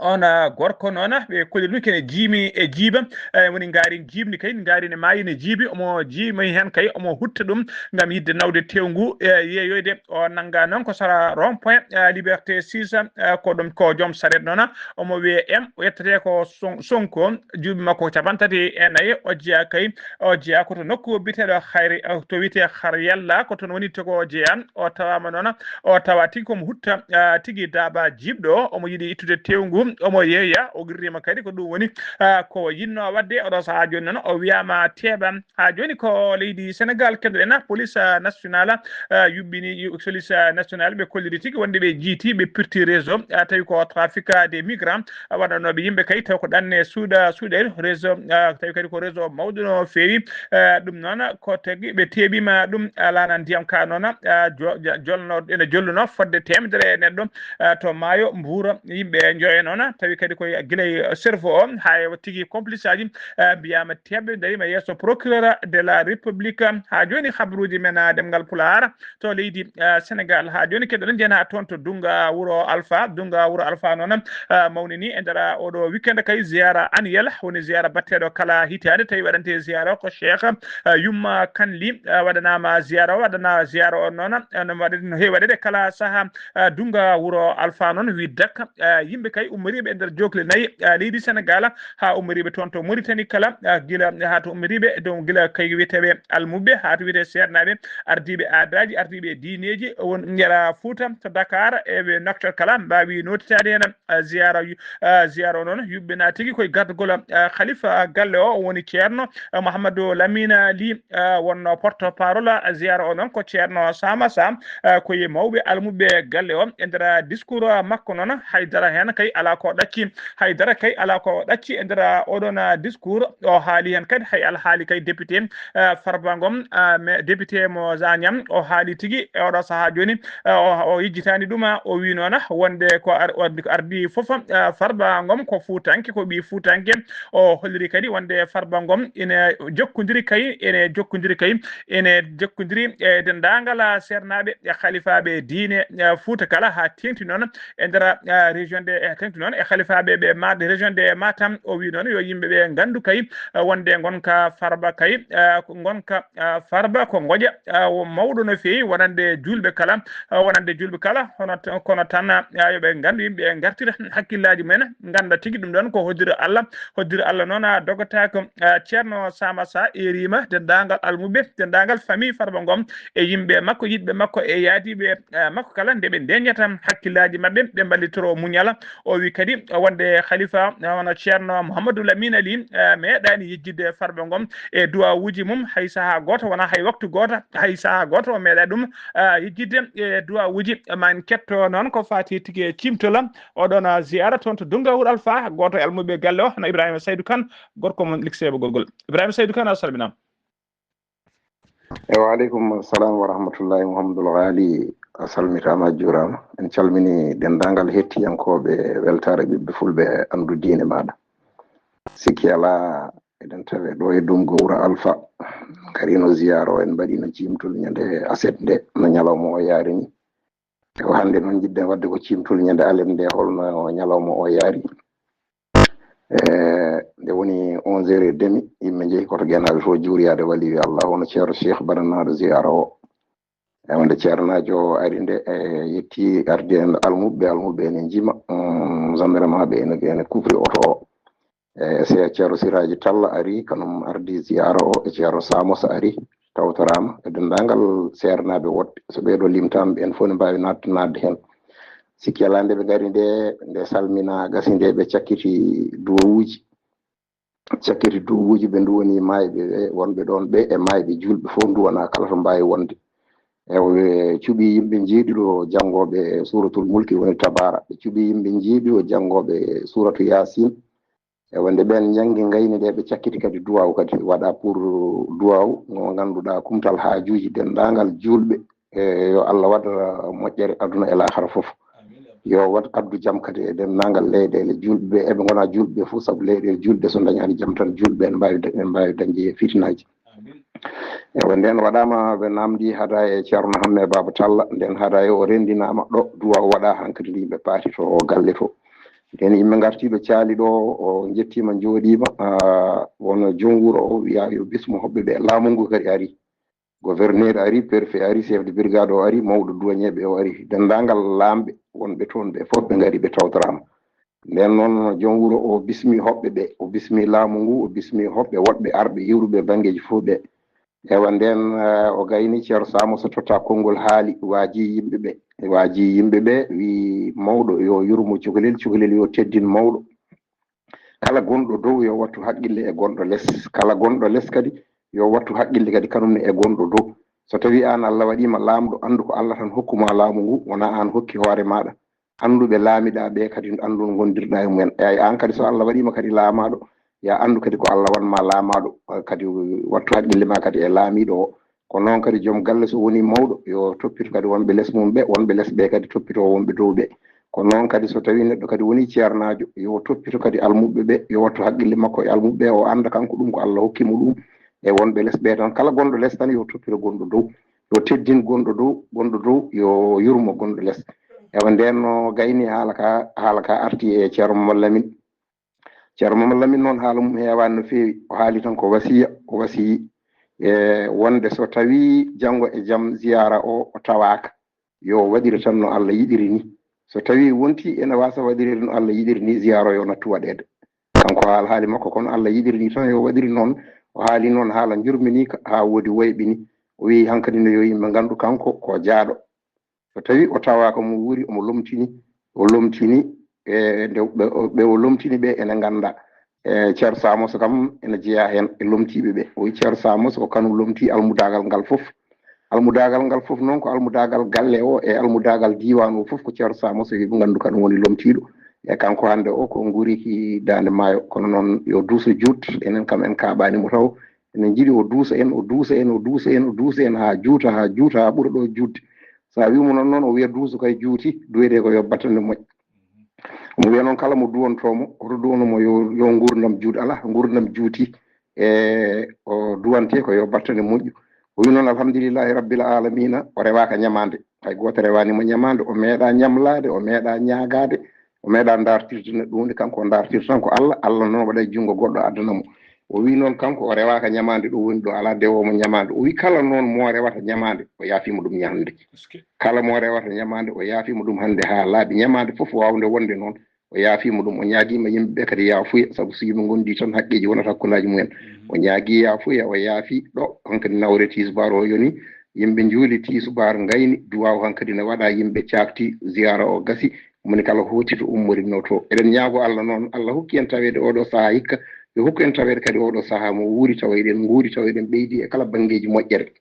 On, ah, gorko noon, ɓe kolli ɗum kene jiimi e jiiba, eh, woni ngaari jiimni kay, ngaari ne maayi ne jiibi, omo jiimi hen kay, omo hutta ɗum ngam yidde nawde tew ngu, eh, yeeyoyde. O nanga noon ko sara rond point, eh, Liberté six, eh, ko ɗum ko joom saret noon, omo wiye M, o yettete ko Son-, Sonko, duuɓi makko ko capantati e nayi, o jeeya kay, o jeeya ko to nokku biyeteeɗo Hayri, eh, to wiyetee Har Yalla, ko toon woni to ko jeeya. O tawama noon, o tawa tigi komo hutta, ah, tigi daaba jiiɓɗo, omo yiɗi ittude tew ngu, omo yeeya, o qirrima kadi ko ɗum woni, ah, ko yinno wadde. Oɗo sahaa joni noon o wiyama teɓa. Ha joni ko leydi Sénégal keddoɗen, police, ah, nationale, ah, yuɓɓini, yu-, police, ah, nationale ɓe kolliri tigi wonde ɓe jiiti, ɓe pirti réseau, ah, tawi ko trafic, ah, des migrants, ah, waɗanoɓe yimɓe kay taw ko ɗanne suuɗa, suuɗel réseau, ah, tawi kadi ko réseau mawɗo no feewi. Eh, ɗum noon ko tagi ɓe teɓima ɗum, ah, laana ndiyam ka noon, ah, jo-, ja-, jolno, ene jolluno fodde teemedere e neɗɗo, ah, to maayo Mbuur, yimɓe njoyo noon, tawi kadi koye gila e cerveau o, ha e tigi complice aji, ah, mbiyama teɓɓe darima yeeso procureur de la République. Ha joni habruji men, ah, ɗemngal Pulaar to leydi, ah, Sénégal. Ha joni keɗoɗen jena toon to Dunga Wuro Alpha. Dunga Wuro Alpha noon, ah, mawnini e nder oɗo weekend kay ziyara annuel, woni ziyara batteɗo kala hitande, tawi waɗante ziyara ko Cheikh, ah, Yumma Kanli, ah, waɗanama ziyara o, waɗana ziyara o noon, ah, no waɗe-, no heewi waɗede kala saaha, ah, Dunga Wuro Alpha noon wi dak, ah, yimɓe kay ummoriɓe e nder jokle nayi, ah, leydi Sénégal, ha ummoriɓe toon to Mauritanie kala, ah, gila ha to ummoriɓe, donc gila kay wiyeteɓe almuɓɓe, ha to wiyete seernaaɓe, ardiiɓe aadaaji, ardiiɓe diineeji, won ngera Fuuta, to Dakar, e ɓe Nouakchott kala, mbaawi nootitaade heen, ah, ziyaara yu-, ah, ziyaara o noon, yuɓɓinaa tigi koye gardagol, ah, khalifa galle o, o woni ceerno, ah, Mouhamadou Lamine Ly, ah, wonno porte-parole, ah, ziyaara o noon ko ceerno Sama Sam, ah, ko e mawɓe almuɓɓe galle o. E nder discours makko noon, haydara heen kay alaa ko ɗacci, haydara kay alaa ko ɗacci e nder oɗon discours. O haali heen kadi hay alhaali kay député, ah, Farba Ngom, ah, mais député mo Zañam, o haali tigi e oɗo sahaa jooni, ah, o, o yejjitaani ɗum, ah, o wi noon wonde ko ar-, wonde ko ardii fof, ah, Farba Ngom ko Fuutanke, ko ɓii Fuutanke. O holliri kadi wonde Farba Ngom ene jokkondiri kay, ene jokkondiri kay, ene jokkondiri e denndaangal, ah, seernaaɓe e halifaaɓe diine, ah, Fuuta kala, haa teeŋti noon e nder, ah, région de, e teeŋti noon e halifaaɓe ɓe Matam, région de Matam. O wi noon yo yimɓe ɓe nganndu kay, ah, wonde ngonka Farba kay, ah, ko ngonka, ah, Farba ko ngoƴa, ah, wo mawɗo no feewi wonande juulɓe kala, ah, wonande juulɓe kala, hono t-, kono tan, ah, yo ɓe nganndu yimɓe ɓe ngartira hakkillaaji mumen, ngannda tigi ɗum ɗoon ko hoddiro Allah, hoddiro Allah noon, ah, dogataako. Ah, Ceerno Sama Sa eerima denndaangal almuɓɓe, denndaangal famille Farba Ngom e yimɓe makko, yiɗɓe makko e yaadiiɓe, ah, makko kala, nde ɓe ndeñata hakkillaaji maɓɓe, ɓe mballitoro muñal. O wi kadi wonde khalifa, ah, hono Ceerno Mouhamadou Lamine Ly, ah, meeɗaani yejjitde Farba Ngom e duwawuuji mum hay sahaa gooto, wonaa hay waktu gooto, hay sahaa gooto o meeɗaani ɗum, ah, yejjitde e duwawuuji. Ma en ketto noon ko faati tigi e ciimtol oɗon, ah, ziyaara toon to Dunga Wuro Alfa, gooto e almuɓɓe galle o, hono Ibrahima Saydou Kane, gorko mon Likseebo Gogol. Ibrahima Saydou Kane, a salminaama. E wa aleykum salam wa rahmatullahi, Mouhamadou Ghali, a salmitaama, a juuraama. En calmini denndaangal hettiyankooɓe Weltaare Ɓiɓɓe Fulɓe, anndu diine maaɗa. Sikki alaa, eɗen tawe ɗo e Dunga Wuro Alfa. Ngarino ziyaara o, en mbaɗino ciimtol ñande aset nde, no ñalawma o yaari ni. Ko hannde noon njiɗɗen waɗde ko ciimtol ñande alet nde, holno ñalawma o yaari. E, nde woni onze heures et demi, yimɓe njehi koto Genaaɓe fof juuriyaade waliyu Allah, hono Ceerno Cheikh baɗanaaɗo ziyaara o. E, wonde ceernaajo o ari nde, e, yetti ardi en almuɓɓe, almuɓɓe ene njima, mm, gendarmeɓe ene, ene kufri oto o. E, se Ceerno Siraaji Talla ari, kanum ardi ziyaara o, e Ceerno Samosa ari, tawtoraama, e denndaangal seernaaɓe woɗɓe. So ɓeeɗo limtaama, ɓeen fof ne mbaawi naat-, naatde heen. Sikki alaa, nde ɓe ngari nde, nde salminaa, gasi nde, ɓe cakkiti duwawuuji. Cakkiti duwawuuji, ɓe nduwanii maayɓe ɓe, wonɓe ɗoon ɓe e maayɓe juulɓe fof nduwanaa kala to mbaawi wonde. Ewa, ɓe cuɓi yimɓe njeeɗiɗo janngooɓe Suuratul Mulki, woni Tabaara. Ɓe cuɓi yimɓe njeeɗiɗo janngooɓe Suuratu Yaasin. Ewa, nde ɓeen njanngi ngayni ɗe, ɓe cakkiti kadi duwaaw kadi waɗa pour duwaaw ngo ngannduɗaa kumtal haajuuji denndaangal juulɓe. E, yo Allah waɗ moƴƴere aduna e laakhara fof. Yo waɗ addu jam kadi e denndaangal leyɗeele juulɓe ɓe, eɓe ngona juulɓe fof, sabu leyɗeele juulɓe so ndañaani jam tan, juulɓe ene mbaawi da-, ene mbaawi dañde fitinaaji. Ewa, ndeen waɗaama, ɓe naamndii hada e Ceerno Hamme Baaba Talla, ndeen hada e o renndinaama ɗo, duwaaw waɗa hankadi yimɓe paati to galle to. Ndeen yimɓe ngartii ɗo caali ɗo, o njettiima, njooɗiima, ah, won joom wuro o wiya yo bismo hoɓɓe ɓe, laamu ngu kadi ari. Gouverneur ari, préfet ari, chef de brigade o ari, mawɗo douanier ɓe o ari, denndaangal laamɓe wonɓe toon ɓe fof ɓe ngari, ɓe tawtoraama. Ndeen noon, joom wuro o bismi hoɓɓe ɓe, o bismi laamu ngu, o bismi hoɓɓe woɗɓe arɓe iwruɓe banngeeji fof ɓe. Ewa, ndeen, eh, o gayni Ceerno Saamo so totta konngol haali, waaji yimɓe ɓe, waaji yimɓe ɓe, wi mawɗo yo yurmo cukalel, cukalel yo teddin mawɗo. Kala gonɗo dow yo wattu haqqille e gonɗo les. Kala gonɗo les kadi yo wattu haqqille kadi kanum ne e gonɗo dow. So tawii aan Allah waɗii ma laamɗo, anndu ko Allah tan hokku ma laamu ngu, wonaa aan hokki hoore maaɗa. Anndu ɓe laamiɗaa ɓe kadi, anndu no ngondirɗaa e mumen. Eey, aan kadi so Allah waɗii ma kadi laamaaɗo, ya anndu kadi ko Allah wan ma laamaaɗo, kadi wattu haqqille ma kadi e laamiiɗo o. Ko noon kadi joom galle so wonii mawɗo, yo toppito kadi wonɓe les mum ɓe, wonɓe les ɓe kadi toppito wonɓe dow ɓe. Ko noon kadi so tawii neɗɗo kadi wonii ceernaajo, yo toppito kadi almuɓɓe ɓe, yo wattu haqqille makko e almuɓɓe ɓe, o annda kanko ɗum ko Allah hokki mo ɗum e wonɓe les ɓe tan. Kala gonɗo les tan yo toppito gonɗo dow, yo teddin gonɗo dow, gonɗo dow yo yurmo gonɗo les. Ewa, ndeen no gayni haala ka, haala ka arti e Ceerno Mamad Lamin. Ceerno Mamad Lamin noon haala mum heewaani no feewi. O haali tan ko wasiya, o wasiyi e wonde so tawii janngo e jam ziyaara o, o tawaaka, yo waɗir tan no Allah yiɗiri ni. So tawii wonti ene waasa waɗireede no Allah yiɗiri ni, ziyaara o yo nattu waɗeede. Kanko haal haali makko, kono Allah yiɗiri ni tan yo waɗir noon. O haali noon haala njurminiika haa woodi woyɓe ni. O wiyi hankadi ne yo yimɓe nganndu kanko ko jaaɗo. So tawii o tawaaka omo wuuri, omo lomtini, o lomtini, e nde ɓe, ɓe o lomtini ɓe ene ngannda. E Ceerno Samoso kam ene jeyaa heen e lomtiiɓe ɓe. O wiyi Ceerno Samoso ko kanum lomtii almudaagal ngal fof. Almudaagal ngal fof noon ko almudaagal galle o e almudaagal diiwaan o fof ko Ceerno Samoso yo ɓe nganndu kanum woni lomtiiɗo. E kanko hannde o ko nguuriki daande maayo, kono noon yo duuso juut, enen kam en kaaɓaani mo taw. Enen njiɗi o duusa en, o duusa en, o duusa en, o duusa en haa juuta, haa juuta, haa ɓura ɗo juutde. So a wii mo noon, noon o wiya duuso kay juuti, duwetee ko yo battane moƴƴ. Omo wiya noon kala mo duwantoo mo, hoto duwano mo yo, yo nguurndam juut. Alaa, nguurndam juuti, e o duwantee ko yo battane moƴƴu. O wi noon alhamdulillahi rabbil alamina, o rewaaka ñamaande. Hay gooto rewaani mo ñamaande, o meeɗaa ñamlaade, o meeɗaa ñaagaade, o meeɗaa ndaartirde neɗɗo huunde, kanko o ndaartirta tan ko Allah, Allah noon waɗa e junngo goɗɗo addana mo. O wi noon kanko o rewaaka ñamaande, ɗo woni ɗo alaa dewoowo mo ñamaande. O wi kala noon mo rewata ñamaande, o yaafiima ɗum ñande. Kala mo rewata ñamaande, o yaafiima ɗum hannde haa laaɓi. Ñamaande fof waawnde wonde noon, o yaafiima ɗum. O ñaagiima yimɓe ɓe kadi yaafuya, sabu so yimɓe ngondi tan haqqeeji wonata hakkundeeji mumen. O ñaagii yaafuya, o yaafi ɗo, hankadi nawre tiisubaar o yoni, yimɓe njuuli tiisubaar ngayni, duwaaw hankadi ne waɗa, yimɓe caakti, ziyaara o gasi, moni kala hooti to ummorinno to. Eɗen ñaago Allah noon, Allah hokki en taweede oɗo sahaa hikka, yo hokku en taweede kadi oɗo sahaa mo wuuri tawa eɗen nguuri, tawa eɗen ɓeydi e kala banngeeji moƴƴere.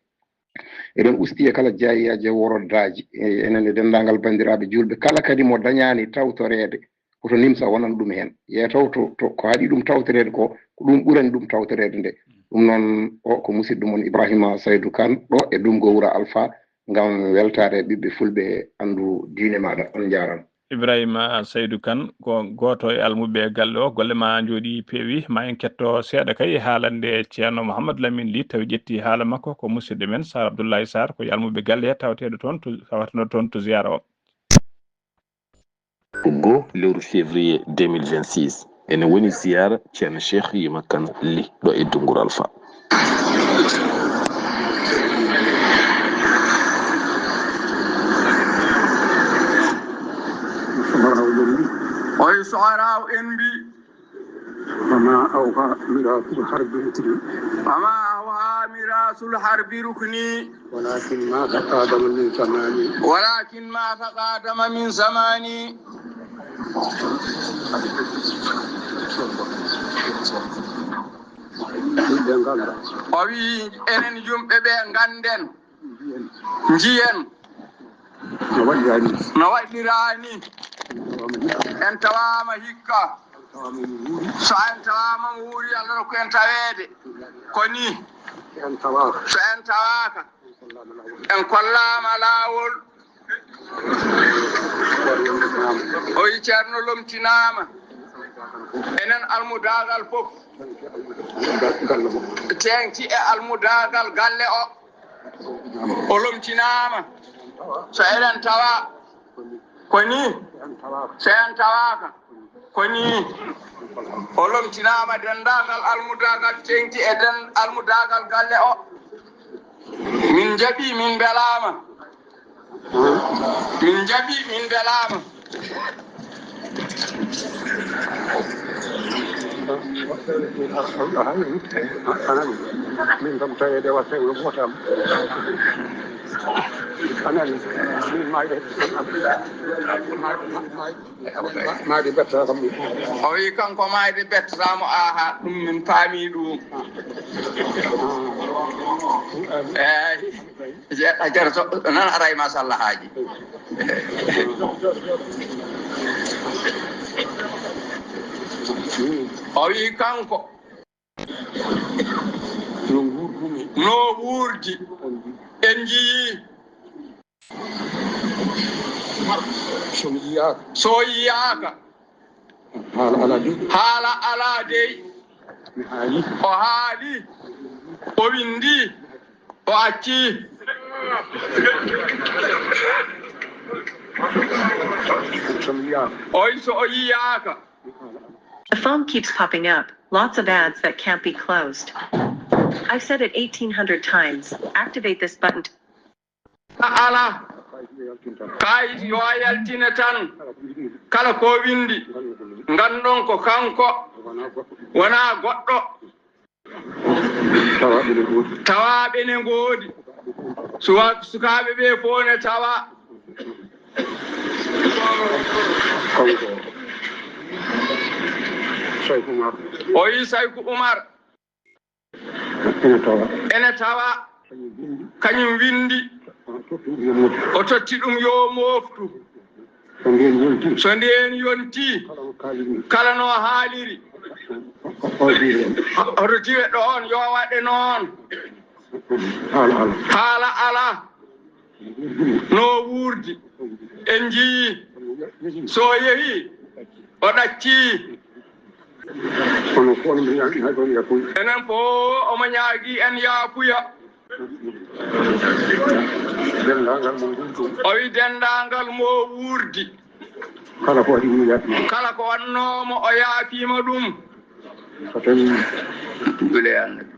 Eɗen usti e kala jaayiyaaji e woroddaaji, e enen e denndaangal banndiraaɓe juulɓe, kala kadi mo dañaani tawtoreede, koto nimsa wonan ɗum heen. Yeetaw to, to ko haɗi ɗum tawtoreede ko, ko ɗum ɓurani ɗum tawtoreede nde. Ɗum noon, o ko musidɗo mon Ibrahima Saydou Kane, ɗo e Dumgo Wuro Alfa, ngam weltaare ɓiɓɓe fulɓe anndu diine maaɗa. On njaaraama. Ibrahima Saydou Kane ko gooto e almuɓɓe e galle o. Golle ma njooɗi peewi. Ma en ketto seeɗa kay e haalande Ceerno Mouhamadou Lamine Ly, tawi ƴetti haala makko ko musidɗo men Sar Abdoulaye Sarr, ko e almuɓe galle he tawteeɗo toon to, tawateno toon to ziyaara o. Ko goo lewru février deux mille vingt-six, ene woni ziyaara Ceerno Cheikh Yuma Kane Ly ɗo e Dungur Alfa. Oye sohoraaw en mbi. وما أوحى ميراث الحرب ركني. وما أوحى ميراث الحرب ركني. ولكن ما تقادم من زمان. ولكن ما تقادم من زمان. O wi enen yumɓe ɓe ngannden. Njiyen. No waɗirani. No waɗirani. En tawaama hikka. So en tawaama mo wuuri, Allah rokku en taweede. Ko ni. So en tawaaka. So en tawaaka. En kollaama laawol. O yi Ceerno lomtinaama. Enen almudaagal fof. Teeŋti e almudaagal galle o. O lomtinaama. So eɗen tawa. Ko ni. So en tawaaka. Ko ni. O lomtinaama denndaangal almudaagal teeŋti e den almudaagal galle o. Min njaɓi, min mbelaama. Min njaɓi, min mbelaama. Anan, min kam taweede watta e gooto am. Anan, min maayde, maayde, maayde. Maayde bettataa kam. O wi kanko maayde bettataa mo, aha, ɗum min paami ɗum. Eeyi. Je-, a jarto, nan ara e masalla haaji. O wi kanko. No wuurdumi. No wuurdi. En njiyii. So mi yiyaaka. So yiyaaka. Haala alaa dey. Haala alaa dey. Mi haali. O haali. O winndi. O acci. So mi yiyaaka. Oy, so o yiyaaka. The phone keeps popping up. Lots of ads that can't be closed. I've said it eighteen hundred times. Activate this button. Ala. Kayit yo a yaltine tan. Kala ko windi. Ngandon ko kanko. Wona goɗɗo. Tawa ɓene ngoodi. Suwa-, sukaaɓe ɓe fof ne tawa. Kanko. Sayku Umar. O yi Sayku Umar. Ene tawa. Ene tawa. Kañum windi. Kañum windi. O totti ɗum yo moftu. O totti ɗum yo moftu. So ndeen yonti. So ndeen yonti. Kala no kaaliri. Kala no haaliri. O, o, o diwe. Hoto diwe ɗoon, yo waɗe noon. Haala ala. Haala ala. No wuurdi. En njiyii. So yehii, o ɗaccii. Kono fof omo ñaagi, hay ɗoon yaafuya. Enen fof omo ñaagi en yaafuya. Denndaangal mo wuurdi. O wi denndaangal mo wuurdi. Kala ko waɗi ɗum yaafiima. Kala ko waɗnoomo o yaafiima ɗum. So tawii. Juule e Annabi.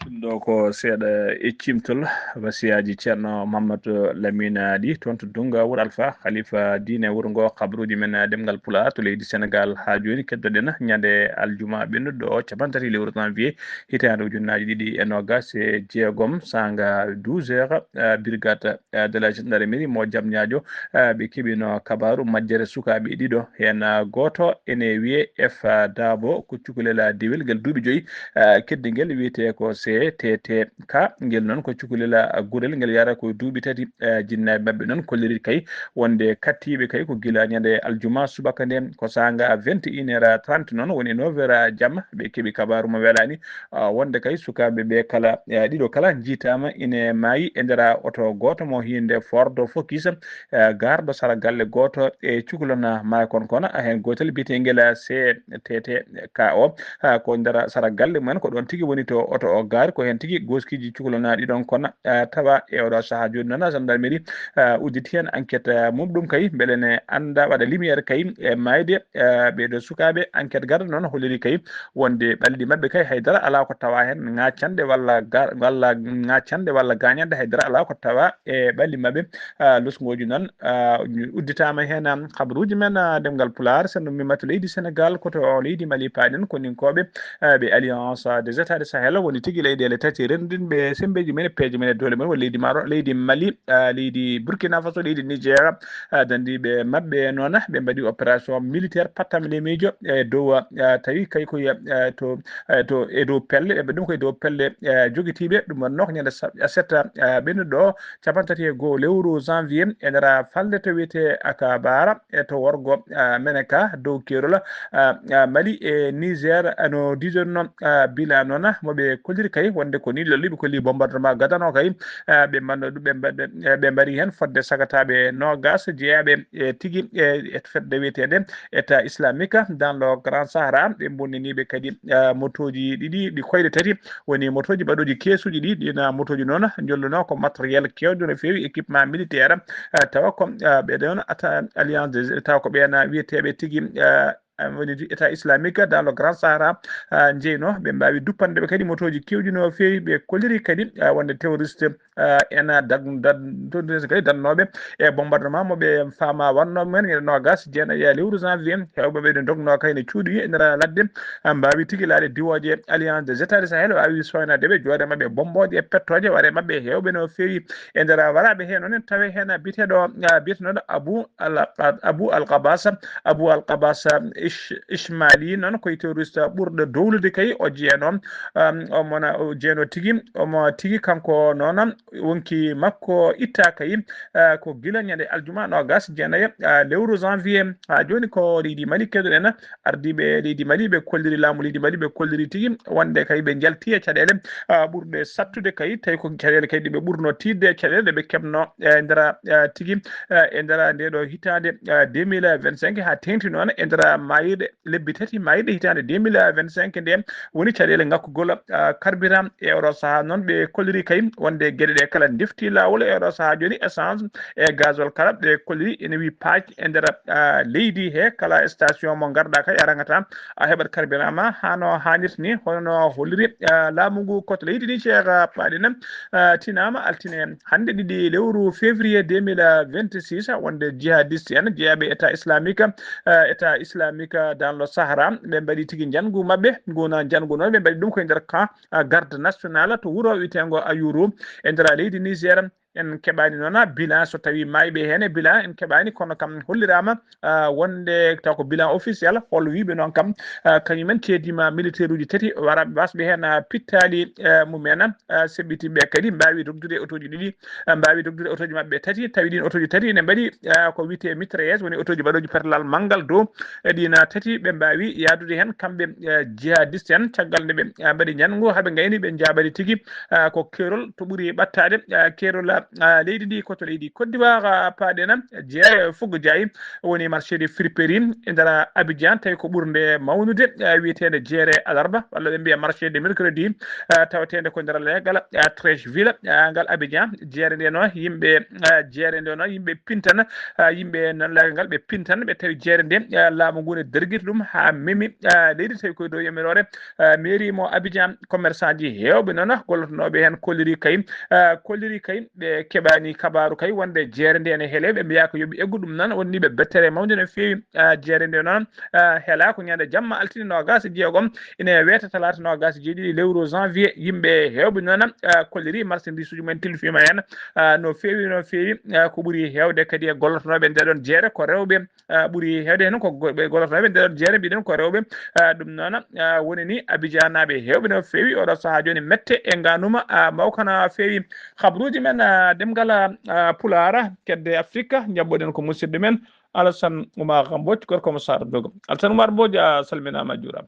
Ɗum ɗo ko seeɗa e cimtol wasiyaaji Ceerno Mamadou Lamine ɗi toon to Dunnga Wuro Alfa, Khalifa diine wuro ngo, kabaruuji men ɗemngal Pulaar to leydi Senegaal. Haa jooni keddoɗen ñande aljuma ɓennuɗo o, capanɗe tati lewru janvier, hitaande ujunnaaji ɗiɗi e noogas e jeegom, saanga douze heures, eh, brigade, eh, de la gendarmerie mo Jam Ñaajo, eh, ɓe keɓino kabaaru majjere sukaaɓe ɗiɗo. Heen, eh, gooto ene wiyee F Dabo, ko cukalel Dewel, ngel duuɓi joyi, eh, keddi ngel wiyetee ko C T T K. Ngel noon ko cukalel Gurel, ngel yahata ko duuɓi tati. Eh, jinnaaɓe maɓɓe noon kolliri kay wonde kattiiɓe kay ko gila ñande aljuma subaka nde, ko saanga vingt et une heures trente noon, woni neuf heures jamma, ɓe keɓi kabaaru mo welaani. Ah, wonde kay sukaaɓe ɓe kala, eh, ɗiɗo kala njiitaama ine maayi e nder oto gooto mo hiinde Ford Focus, eh, garɗo sara galle gooto e cukalon maayi kon. Kono heen gootel biyeteengel C T T K o, ah, ko nder sara galle mumen, ko ɗoon tigi woni to oto o gaari, ko heen tigi gooskiiji cukalon ɗi ɗoon kon, ah, tawa e oɗo sahaa jooni noon, gendarmerie, ah, udditi heen enquête, ah, mum ɗum kay, mbele ne annda waɗa lumière kay e maayde, ah, ɓee ɗoo sukaaɓe. Enquête garɗo noon holliri kay wonde ɓalli maɓɓe kay haydara alaa ko tawa heen ŋaacanɗe walla ga-, walla ŋaacanɗe walla gaañanɗe, haydara alaa ko tawa e ɓalli maɓɓe. Ah, lusngooji noon, ah, udditaama heen, ah, kabaruuji men, ah, ɗemngal Pulaar, sen no mimata leydi Senegaal, ko to leydi Mali paaɗen, koninkooɓe, ah, ɓe Alliance des États de Sahel woni tigi ley leyɗeele tati renndinɓe semmbeeji men, peeje men e doole men, woni leydi Maroc, leydi Mali, ah, leydi Burkina Faso, leydi Niger, ah, danndiiɓe maɓɓe noon, ɓe mbaɗi opération militaire pattam lemiijo e dow, ah, tawi kay ko, ah, to, ah, to, e dow pelle, ɓe mbaɗi ɗum ko e dow pelle, ah, jogitiiɓe. Ɗum wonnoo ko ñande sa-, aset, ah, ɓennuɗo, capanɗe tati e goho lewru janvier, e nder falnde to wiyetee Akabara, e to worgo, ah, Meneka, dow keerol, ah, ah, Mali e Niger, ah, no diidorno, ah, bilan noon, mo ɓe kolliri kay, wonde ko ni lolli ɓe kolli bombardement gadano kay, ah, ɓe mbanno ɗum, ɓe mba-, ɓe, ɓe mbari heen fodde sagataaɓe noogas jeyaaɓe e tigi e, e fedde wiyeteende État Islamique dans le Grand Sahara. Ɓe bonniniiɓe kadi, ah, motooji ɗiɗi, ɗi koyɗe tati, woni motooji baɗooji keesuuji ɗi, ɗina motooji noon njolluno ko matériel keewɗo no feewi, équipement militaire, ah, tawa ko, ah, ɓe ɗon ata-, alliance des, tawa ko ɓeen wiyeteeɓe tigi, ah, ah, woni État Islamique dans le Grand Sahara, ah, njeyno, ɓe mbaawi duppande ɓe kadi motooji keewɗi no feewi, ɓe kolliri kadi, ah, wonde terroriste, ah, ena dag-, dag-, to-, to-, kadi dannooɓe e bombardement mo ɓe faama wannoo men ñande noogas jeenayi e lewru janvier, heewɓe ɓe ɗo ndognoo kay ne cuuɗi e nder ladde, ah, mbaawi tigi laade diwooje Alliance des États du Sahel, waawi soynaade ɓe, jooɗe maɓɓe bombooje e pettooje, ware maɓɓe heewɓe no feewi e nder waraaɓe heen noon, en tawi heen biyeteeɗo, ah, biyeteeɗo Abu Al-, Abu Al-Qabas, Abu Al-Qabas, um, Ish-, Ishmaili noon, ko terroriste ɓurɗo dowlude kay, o jeyno, um, o mona, o jeyno tigi, omo tigi kanko noon, wonki makko itta kay, uh, ko gila ñande aljuma noogas jeenayi, uh, lewru janvier. Haa jooni ko leydi Mali keɗoɗen, ardiiɓe leydi Mali ɓe kolliri, laamu leydi Mali ɓe kolliri tigi wonde kay ɓe njalti e caɗeele, uh, ɓurɗe sattude kay, tawi ko caɗeele kay ɗe ɓe ɓurno tiiɗde e caɗeele ɗe ɓe keɓno e nder, uh, tigi, uh, e nder nde ɗo hitaande, uh, deux mille vingt-cinq, haa teeŋti noon e nder maayirɗe lebbi tati maayirɗe hitaande deux mille vingt-cinq nde, woni caɗeele ngakkugol, ah, carburant. E oɗo sahaa noon, ɓe kolliri kay wonde geɗe ɗe kala ndefti laawol. E oɗo sahaa jooni, essence e gazole kala, ɓe kolliri ene wi paaj e nder, ah, leydi he. Kala station mo ngarɗa kay, a rangata a heɓat carburant ma haa no haanirta ni, hono no holliri, ah, laamu ngu koto leydi ni, Cheikh Paɗina, ah, tinaama altine hannde, ɗiɗi lewru février deux mille vingt-six, wonde jihadiste en jeyaaɓe État Islamique, ah, État Islamique dans le Sahara, ɓe mbaɗi tigi njanngu maɓɓe, ngu na njanngu noon, ɓe mbaɗi ɗum koye nder camp, ah, garde national to wuro wiyeteengo Ayuru e nder leydi Niger. En keɓaani noon bilan, so tawii maayɓe heen e bilan en keɓaani, kono kam holliraama, ah, wonde taw ko bilan officiel, hol wiiɓe noon kam, ah, kañumen ceediima militaire uji tati, wara wasɓe heen, ah, pittaali, eh, mumen, ah, seɓɓitiiɓe kadi mbaawi dogdude otooji ɗiɗi, ah, mbaawi dogdude otooji maɓɓe tati, tawi ɗiin otooji tati ene mbaɗi, ah, ko wiyetee mitrailleuse, woni otooji baɗooji perlal manngal dow, e ɗiin, ah, tati ɓe mbaawi yahdude heen kamɓe, eh, jihadiste en, caggal nde ɓe, ah, mbaɗi njanngu haa ɓe ngayni, ɓe njaaɓani tigi, ah, ko keerol to ɓuri ɓattaade, ah, keerol, ah, leydi ndi ko to leydi Côte d'Ivoire, ah, paaɗen, ah, jeere Fouga Diaye, woni marché de friperie e nder Abidjan, tawi ko ɓurnde mawnude, ah, wiyeteende jeere alarba, walla ɓe mbiya marché de mercredi, ah, tawateende ko nder leegal, ah, Treichville, ah, ngal Abidjan. Jeere nde noon, yimɓe, ah, jeere nde noon, yimɓe pintan, ah, yimɓe nanlaagal ngal, ɓe pintan, ɓe tawi jeere nde, ah, laamu ngu ne dergiti ɗum haa memi, ah, leydi, tawi koye dow yamiroore, ah, mairie mo Abidjan. Commerçant ji heewɓe noon gollotonooɓe heen kolliri kay, ah, kolliri kay, ɓe keɓaani kabaaru kay wonde jeere nde ene helee, ɓe mbiyaa ko yo ɓe eggu. Ɗum noon woni ɓe bettere mawnde no feewi, ah, jeere nde noon, ah, helaa ko ñande jamma altine noogas e jeegom, ine weeta talaata noogas e jeeɗiɗi lewru janvier. Yimɓe heewɓe noon, ah, kolliri marchandise uji mumen tilfiima heen, ah, no feewi, no feewi, ah, ko ɓuri heewde kadi e gollotonooɓe nde ɗoon jeere ko rewɓe, ah, ɓuri heewde heen ko go-, ɓe gollotonooɓe nde ɗoon jeere, mbiɗen ko rewɓe. Ah, ɗum noon, ah, woni ni Abijanaaɓe heewɓe no feewi oɗo sahaa jooni mette e nganuma, ah, mawka no feewi. Habruuji men, ah, ɗemngal, ah, Pulaar, kedde Afrika, njaɓɓoɗen ko musidɗo men Alassane Oumar Mbodj, gorko mo Saara Dogo. Alassane Oumar Mbodj, a salminaama, a juuraama.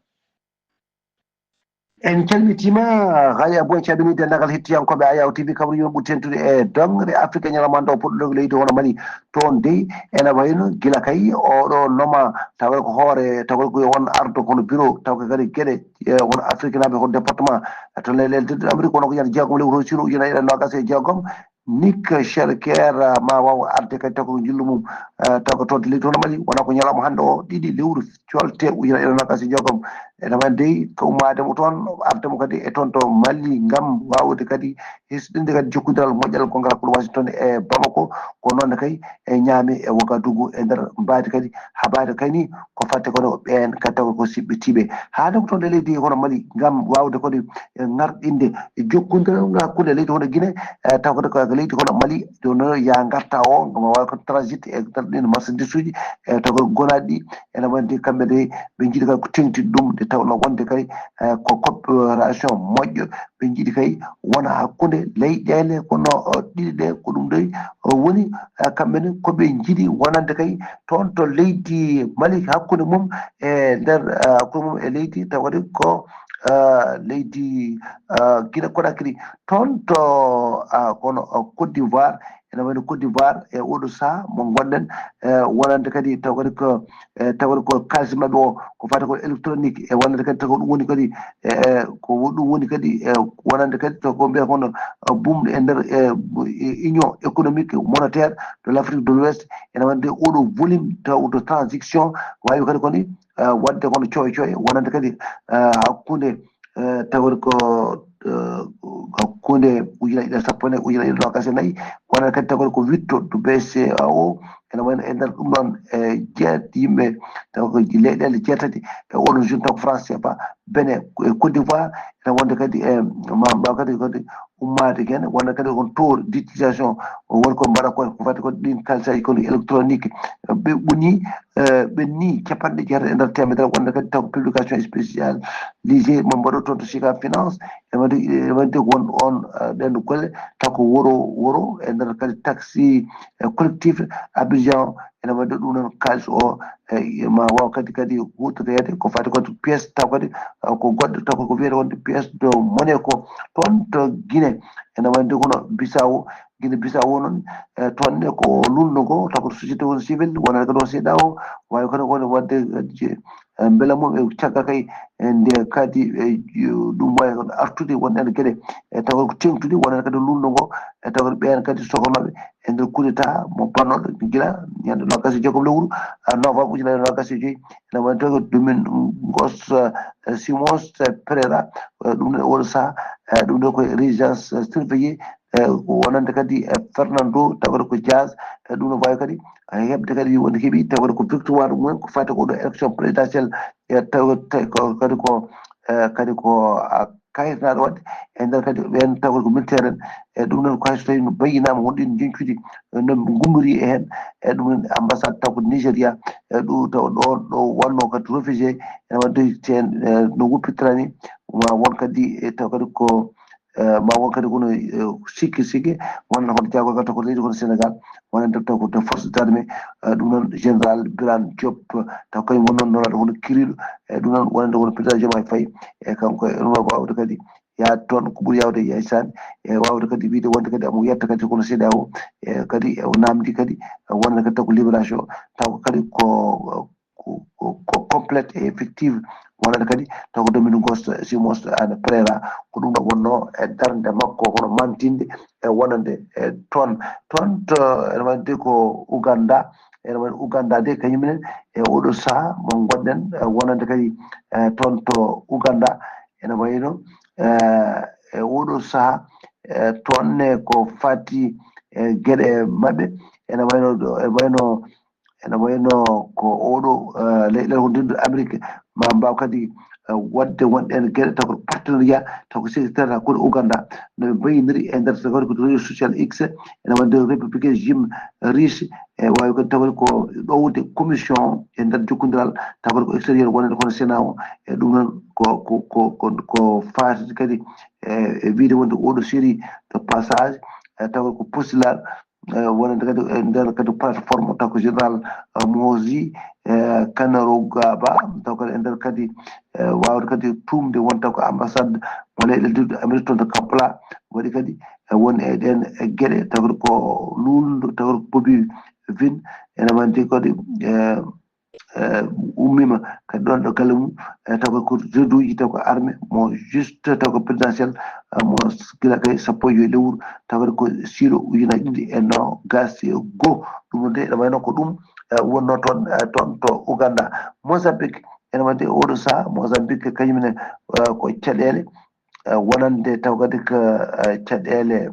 En calmitiima, Haali Abou, en calminii denndaangal hettiyankooɓe Ayaw T V, kabaruuji men ɓuri teeŋtude e doŋre Afrika, ñalawma hannde o puɗɗo leydi hono Mali. Toon dey ena wayno gila kay oɗo noma, tawa ko hoore, tawa ko yo won ardo kono bureau, tawa ko kadi geɗe, e, won afrikanaaɓe, kono département, to le-, le-, le-, Amérique, wonno ko ñande jeegom lewru siro ujunere e noogas e jeegom, Nick Sherker ma waaw arde kadi taw ko njillu mum taw ko toon to leydi hono Mali wona ko ñalawma hannde o ɗiɗi lewru colte ujunere e nogas e jeegom. Ene waɗi dey ko ummaade mo toon arde mo kadi e toon to Mali ngam waawde kadi hisɗinde kadi jokkondiral moƴƴal gongal hakkunde Washington e Bamako. Ko noon kay e Niamey e Ouagadougou e nder mbaadi kadi habaade kay ni ko fadde kono ɓeen kadi taw ko siɓɓe tiiɓe haade ko toon e leydi hono Mali ngam waawde kadi ngarɗinde jokkondiral hakkunde leydi hono Guinée. Taw kadi ko leydi hono Mali ɗo no ya ngarta o ngam wawa ko transit e nder ɗin marchandise uji e taw kadi gonaɗi ɗi ene wonde kamɓe de ɓe jiiɗi kadi ko teŋti ɗum nde tawno wonde kay ko coopération moƴƴo ɓe jiiɗi kay wona hakkunde leyɗele kono ɗiɗi ɗe ko ɗum ɗoy woni kamɓe ne koɓe jiiɗi wonande kay toon to leydi Mali hakkunde mum e nder hakkunde mum e leydi taw kadi ko leydi Guinée Conakry toon to kono Côte d'Ivoire ene wayno Côte d'Ivoire e oɗo saha mo gonɗen wonande kadi taw kadi ko e taw kadi ko kaalis maɓɓe o ko fati ko électronique e wonande kadi taw ko ɗum woni kadi e ko ɗum woni kadi e wonande kadi taw ko mbiya kono bumɗo e nder e union économique monétaire de l'Afrique de l'Ouest ene wonande oɗo volume taw de transition wawi kadi koni wadde kono coye coye wonande kadi hakkunde tawde ko hakkunde ujunaaji ɗiɗi sappo e nayi ujunaaji ɗiɗi nogas e nayi wonande kadi tawde ko witto to B C E A O ene wayno e nder ɗum ɗon e jeet yimɓe taw ko leyɗele jeetati e oɗon jour taw ko France C F A Benin e Côte d'Ivoire ene wonde kadi e ma mbaw kadi kadi ummaade kene wonde kadi on taux d'utilisation won ko mbaɗa ko ko fati ko ɗin kalisaji kono électronique ɓe ɓuni ɓenni capanɗe jeetati e nder temedere wonde kadi taw ko publication spécialisé mo mbaɗo toon to Chica Finance e wonde e wonde won on ɗen golle taw ko woro woro e nder kadi taxi collectif Abidjan ene wonde ɗum noon kalis o ma waw kadi kadi hutoreede ko fati kadi pièce taw kadi ko goɗɗo taw ko wiyete wonde pièce de monnaie ko toon to Guinée ene wonde kono Bissau Guinée Bissau noon e toon ne ko lulndo ngo taw ko société won civil wonata kadi o seeɗa o wawi kadi wonde wadde mbela mum e caggal kay e nde kadi e ɗum wawi kadi artude won en gueɗe e taw ko teŋtude wonata kadi lulndo ngo e taw ɓen kadi sokonoɓe e nder coup d'état mo bannoɗo gila ñande nogas e jeegom lewru novembre ujunere nogas e joyi ene woni taw domingos simons pereira ɗum ne oɗo saaha ɗum ɗo ko résidence surveillée wonande kadi e fernando tawata ko dias ɗum no wawi kadi heɓde kadi wonde heeɓi tawata ko victoire mumen ko fati ko ɗo élection présidentielle e taw kadi ko kadi ko kayitnaɗo waɗde e nder kadi ɓen taw ko militaire en e ɗum noon ko hay so tawi no bayyinama wonɗi no jencudi no gummori e hen e ɗum noon ambassade taw ko nigéria e ɗum taw ɗo ɗo wonno kadi réfugié ene wadde ten no woppitirani ma won kadi e taw kadi ko ma won kadi kono sikki sikki wonno kono jaagol kadi taw ko leydi kono sénégal wonande taw ko de force d' armée ɗum noon général birane diop taw kañum won noon noraɗo kono kiriɗo e ɗum noon wonande kono président jomay faye e kanko e ɗum wawde kadi yaade toon ko ɓuri yawde e yaysani e wawde kadi wiide wonde kadi amo yetta kadi kono seeɗa o e kadi o namdi kadi wonande kadi taw ko libération taw kadi ko ko complète et effective wonande kadi taw ko domine gosto simos ane prera ko ɗum ɗo wonno e darde makko kono mantinde e wonande e toon toon to ene wayde ko ouganda ene wayde ouganda de kañumnen e oɗo saaha mo gonɗen wonande kadi e toon to ouganda ene wayno e oɗo saaha e toon ne ko fati e geɗe maɓɓe ene wayno ene wayno ene wayno ko oɗo leyɗel ko ndinɗo amérique ma mbaw kadi wadde wonɗen gueɗe taw ko partenariat taw ko secrétaire hakkude ouganda no ɓe mbayiniri e nder taw ko réseau social x ene wonde républicain jim riche e wawi kadi taw ko ɗowde commission e nder jokkodiral taw ko extérieur wonande kono sénat o e ɗum noon ko ko ko ko ko fati kadi e wiide wonde oɗo série de passage e taw ko postulat wonande kadi e nder kadi plateforme taw ko général mosi e kanaro gaba taw kadi e nder kadi wawde kadi tumde won taw ko ambassade mo leyɗe leyɗe amérique toon to kampala waɗi kadi e won e ɗen e gueɗe taw kadi ko luldo taw kadi ko bobi vin ene wandi kadi e eh, ummiima kadi ɗoon ɗo galle mum, eh, taw ko réseau uji, taw ko armée mo juste, taw ko présidentiel, eh, mo gila kay sappo e joy lewru, taw kadi ko silo ujunaaji ɗiɗi e noogaas e goo. Ɗum noon de, ene wayno ko ɗum, eh, wonnoo toon, eh, toon to Uganda. Mozambique, ene waɗde oɗo sahaa, Mozambique kañum ne, eh, ko caɗeele, eh, wonande taw kadi ko, eh, caɗeele,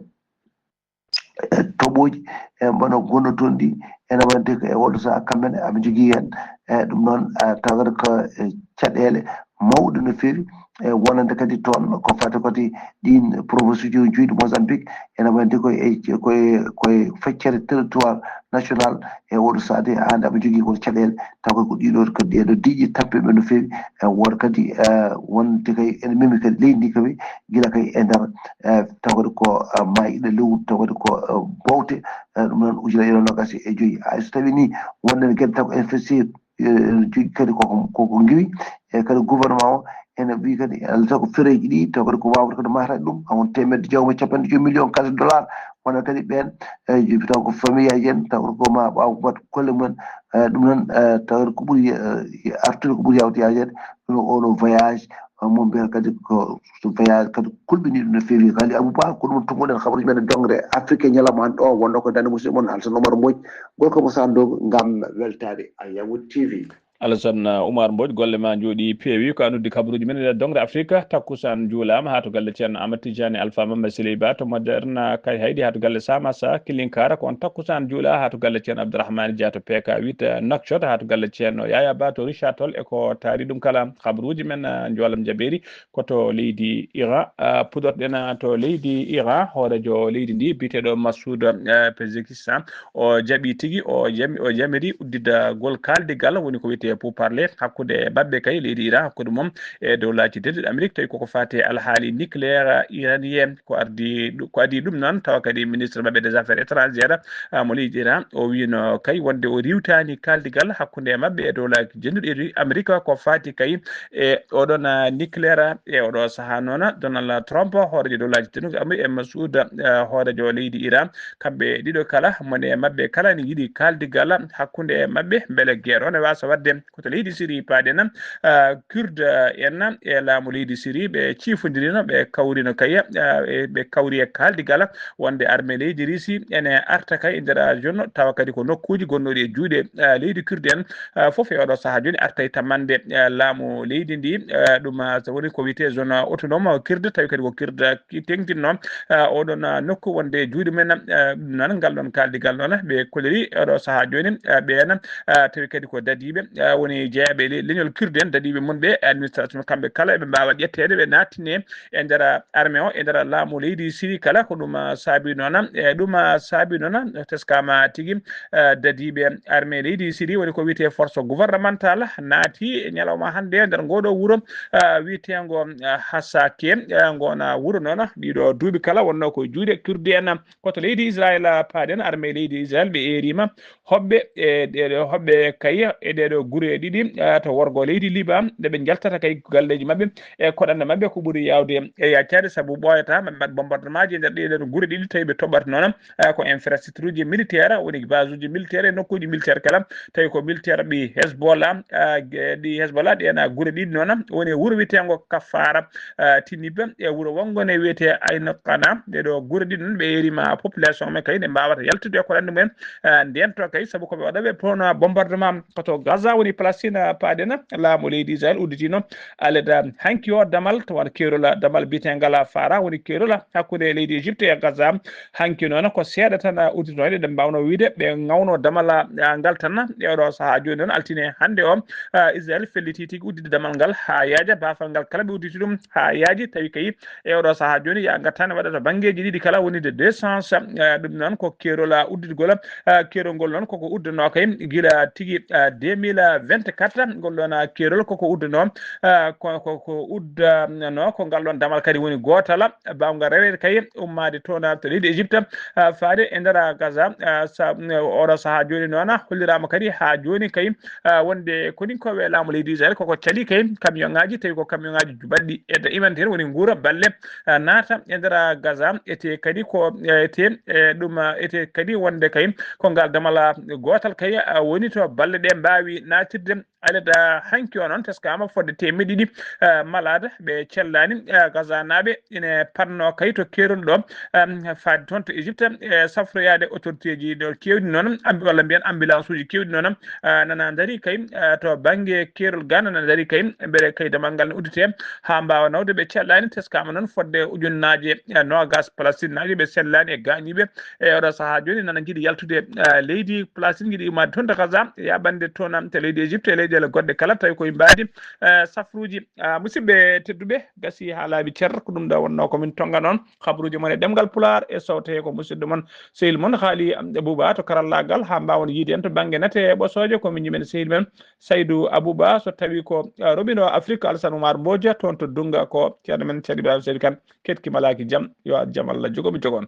eh, toɓooji, eh, mbano gonno toon ɗi, ene waɗde ko e oɗo sahaa kamɓe ne aɓe njogii heen, eh, ɗum noon, eh, taw kadi ko, eh, caɗeele mawɗe no feewi, eh, wonande kadi toon ko fate kadi ɗiin province uji joyi ɗi Mozambique, ene waɗde ko e, ko e, ko e feccere territoire national, e oɗo sahaa de, hannde aɓe njogii ko caɗeele, taw kadi ko ɗiɗo, ko ɗeɗo diƴƴe tappiiɓe no feewi, e woto kadi, eh, wonde kay ene memi kadi leydi ndi kadi, gila kay e nder, eh, taw kadi ko, eh, maayi ɗiɗo lewru, taw kadi ko, eh, bowte, eh, ɗum noon ujunaaji ɗiɗi e noogaas e joy. Hay so tawii ni wonde ne geɗe taw ko investir, eh, jogi kadi koko, koko ngiwi, e kadi gouvernement o ene wiyi kadi alaa ko fereeji ɗi, taw kadi ko waawata kadi maataade ɗum, a won teemedde jeegom e capanɗe joy million kadi dollar, wona kadi ɓeen, eh, taw ko famille aji en, taw ko ma ɓaaw waɗ golle mumen, eh, ɗum noon, eh, taw ko ɓuri, eh, artude ko ɓuri yawde yaajeede, ɗum o ɗo voyage, eh, mo mbiyata kadi ko voyage kadi kulɓiniiɗo no feewi. Kadi Abou Ba, ko ɗum tummoɗen habaruuji men e dongre Afrique ñalawma hannde o, wonno ko dande musidɗo mon Alassane Oumar Mbodj, gorko mo Sandogo, ngam weltaade Ayawu T V. Alassane Oumar Mbodj, golle ma njooɗi peewi. Ko an uddi kabaruuji men e nder dongre Afrique. Takkusaan juulaama haa to galle Ceerno Amadou Tidiane Alpha Mamba Siley Ba to Moderna Kay Haydi, haa to galle Samassa Kilinkara. Ko on takkusaan juula haa to galle Ceerno Abdourahmane Dia to P K huit Nouakchott, haa to galle Ceerno Yaya Ba to Richard Toll. E ko taari ɗum kala, kabaruuji men, eh, njoolam jabeeri ko to leydi Iran. Eh, puɗɗorɗen to leydi Iran, hooreejo leydi ndi biyeteeɗo Massoud, eh, Pezeshkian, o jaɓi tigi, o jam-, o jamiri udditgol kaaldigal, woni ko wiyetee pourparlers, hakkunde maɓɓe kay leydi Iran, hakkunde mum e dowlaaji dentuɗi Amérique, tawi koko faati e alhaali nucléaire iranien. Ko ardi ɗu-, ko adii ɗum noon, tawa kadi ministre maɓɓe des affaires étrangères, ah, mo leydi Iran, o wiino kay wonde o riiwtaani kaaldigal hakkunde maɓɓe e dowlaaji dentuɗi Amérique ko faati kay e oɗon, ah, nucléaire e oɗo sahaa noon. Donald Trump, hooreejo dowlaaji dentuɗi Amérique, e Massoud, ah, hooreejo leydi Iran, kamɓe ɗiɗo kala, mone maɓɓe kala ne yiɗi kaaldigal hakkunde maɓɓe, mbele guerre o ne waasa waɗde. Ko to leydi Syrie paaɗen, ah, Kurde en e laamu leydi Syrie, ɓe ciifondirino, ɓe kawrino kay, ah, e ɓe kawri e kaaldigal wonde armée leydi Russie ene arta kay e nder zone, tawa kadi ko nokkuuji gonnooɗi e juuɗe, ah, leydi Kurde en, ah, fof e oɗo sahaa jooni arta e tamande, ah, laamu leydi ndi, ah, ɗum, ah, so woni ko wiyetee zone autonome Kurde, tawi kadi ko Kurde ki teŋtinno, ah, oɗon, ah, nokku wonde e juuɗe men, ah, ɗum noon ngal ɗon kaaldigal noon ɓe koliri oɗo sahaa jooni, ah, ɓeen, ah, tawi kadi ko dadiiɓe, ah, woni jeeyaaɓe le-, leñol Kurde en, dadiiɓe mum ɓe administration kamɓe kala eɓe mbaawa ƴetteede ɓe nattine e nder armée o, e nder laamu leydi Syrie kala. Ko ɗum, ah, saabi noon, e ɗum, ah, saabi noon teskaama tigi, ah, dadiiɓe armée leydi Syrie woni ko wiyetee force gouvernementale naati e ñalawma hannde e nder ngoo ɗoo wuro, ah, wiyeteengo, ah, Hasake, ah, ngoona wuro noon ɗiɗo duuɓi kala wonnoo ko juuɗe Kurde en. Ko to leydi Israel paaɗen, armée leydi Israel ɓe eeriima hoɓɓe e ɗeɗo hoɓɓe kay e ɗeɗo gure ɗiɗi, ah, to worgo leydi Liban, nde ɓe njaltata kay galleeji maɓɓe e koɗande maɓɓe ko ɓuri yaawde e yaccaade, sabu ɓooyata maɓɓe mbaɗ bombardement ji e nder ɗeɗo gure ɗiɗi, tawi ɓe toɓɓata noon, ah, ko infrastructure uji militaire, woni base uji militaire e nokkuuji militaire kala, tawi ko militaire ɓe Hezbollah, ah, ge-, ɗi Hezbollah ɗen, ah, gure ɗiɗi noon, woni wuro wiyeteengo Kafara, ah, Tinib, e wuro wonngo ne wiyetee Ain Qana. Ɗeɗo gure ɗiɗi noon ɓe eeriima population men kay ne mbaawata yaltude e koɗande mumen, ah, ndento kay, sabu ko ɓe waɗa ɓe pona bombardement. Ko to Gaza woni Palestine, ah, paaɗen, laamu leydi Israel udditino aleda hanki o damal, to wano keerol damal biyeteengal Fara, woni keerol hakkunde leydi Égypte e Gaza. Hanki noon ko seeɗa tan, ah, udditooɗe, ɗe mbaawnoo wiyde ɓe ngawno damal, ah, ngal tan. E oɗo sahaa jooni noon, altine hannde o, ah, Israel felliti tigi udditde damal ngal haa yaaja, baafal ngal kala ɓe udditi ɗum haa yaaji, tawi kay e oɗo sahaa jooni, ya ngartaani waɗata banngeeji ɗiɗi kala, woni de deux sens, ah, ɗum noon ko keerol, ah, udditgol, ah, keerol ngol noon koko uddanoo kay gila tigi, ah, deux mille vingt-quatre, ngol ɗoon, ah, keerol koko uddanoo, ah, ko, ko, ko uddanoo ko ngal ɗoon damal kadi woni gootal, baawngal reweede kay ummaade toon, ah, to leydi Égypte, ah, faade e nder, ah, Gaza, ah, sa, mm, oɗo sahaa jooni noon, ah, holliraama kadi haa jooni kay, ah, wonde koninkooɓe laamu leydi Israel koko cali kay camion ŋaaji, tawi ko camion ŋaaji baɗɗi aide alimentaire, woni nguura balle, ah, naata e nder, ah, Gaza, etee kadi ko, eh, etee, eh, ɗum, ah, etee kadi wonde kay ko ngal damal, ah, gootal kay, ah, woni to balle ɗe mbaawi naatde. yaltirde alet hanki o noon, teskaama fodde teemedde ɗiɗi malade ɓe cellaani. Gazanaaɓe ine patnoo kay to keerol ɗo, faade toon to Égypte, e safroyaade autorité ji ɗo keewɗi noon, walla mbiyen ambulance uji keewɗi noon nana ndarii kay to bannge keerol ga, nana ndarii kay, mbele kay damal ngal ne udditee haa mbaawa nawde ɓe cellaani. Teskaama noon fodde ujunnaaje noogas palestinaaɓe ɓe sellaani e gaañiiɓe e oɗo sahaa jooni nana njiɗi yaltude leydi Palestine, njiɗi ummaade toon to Gaza, yaaɓande toon to leydi Égypte e leyɗeele goɗɗe kala, tawi koye mbaadi safruuji. Musidɓe tedduɓe, gasi haa laaɓi cer, ko ɗum ɗo wonnoo ko min tonnga noon. Habaruuji mon e ɗemngal Pulaar e sowte ko musidɗo mon, sehil mon Haali Buuba to karallaagal, haa mbaawon yiide en to bannge nate e ɓosooje, ko min jummen sehil men Saydu Abuba, so tawi ko Robino Afrique Alsan Oumar Mbodia toon to Dunga, ko ceerno men Ceerno Ibrahima Seydi Kane, ketki malaaki jam, yo jam Allah jogo mi jogon.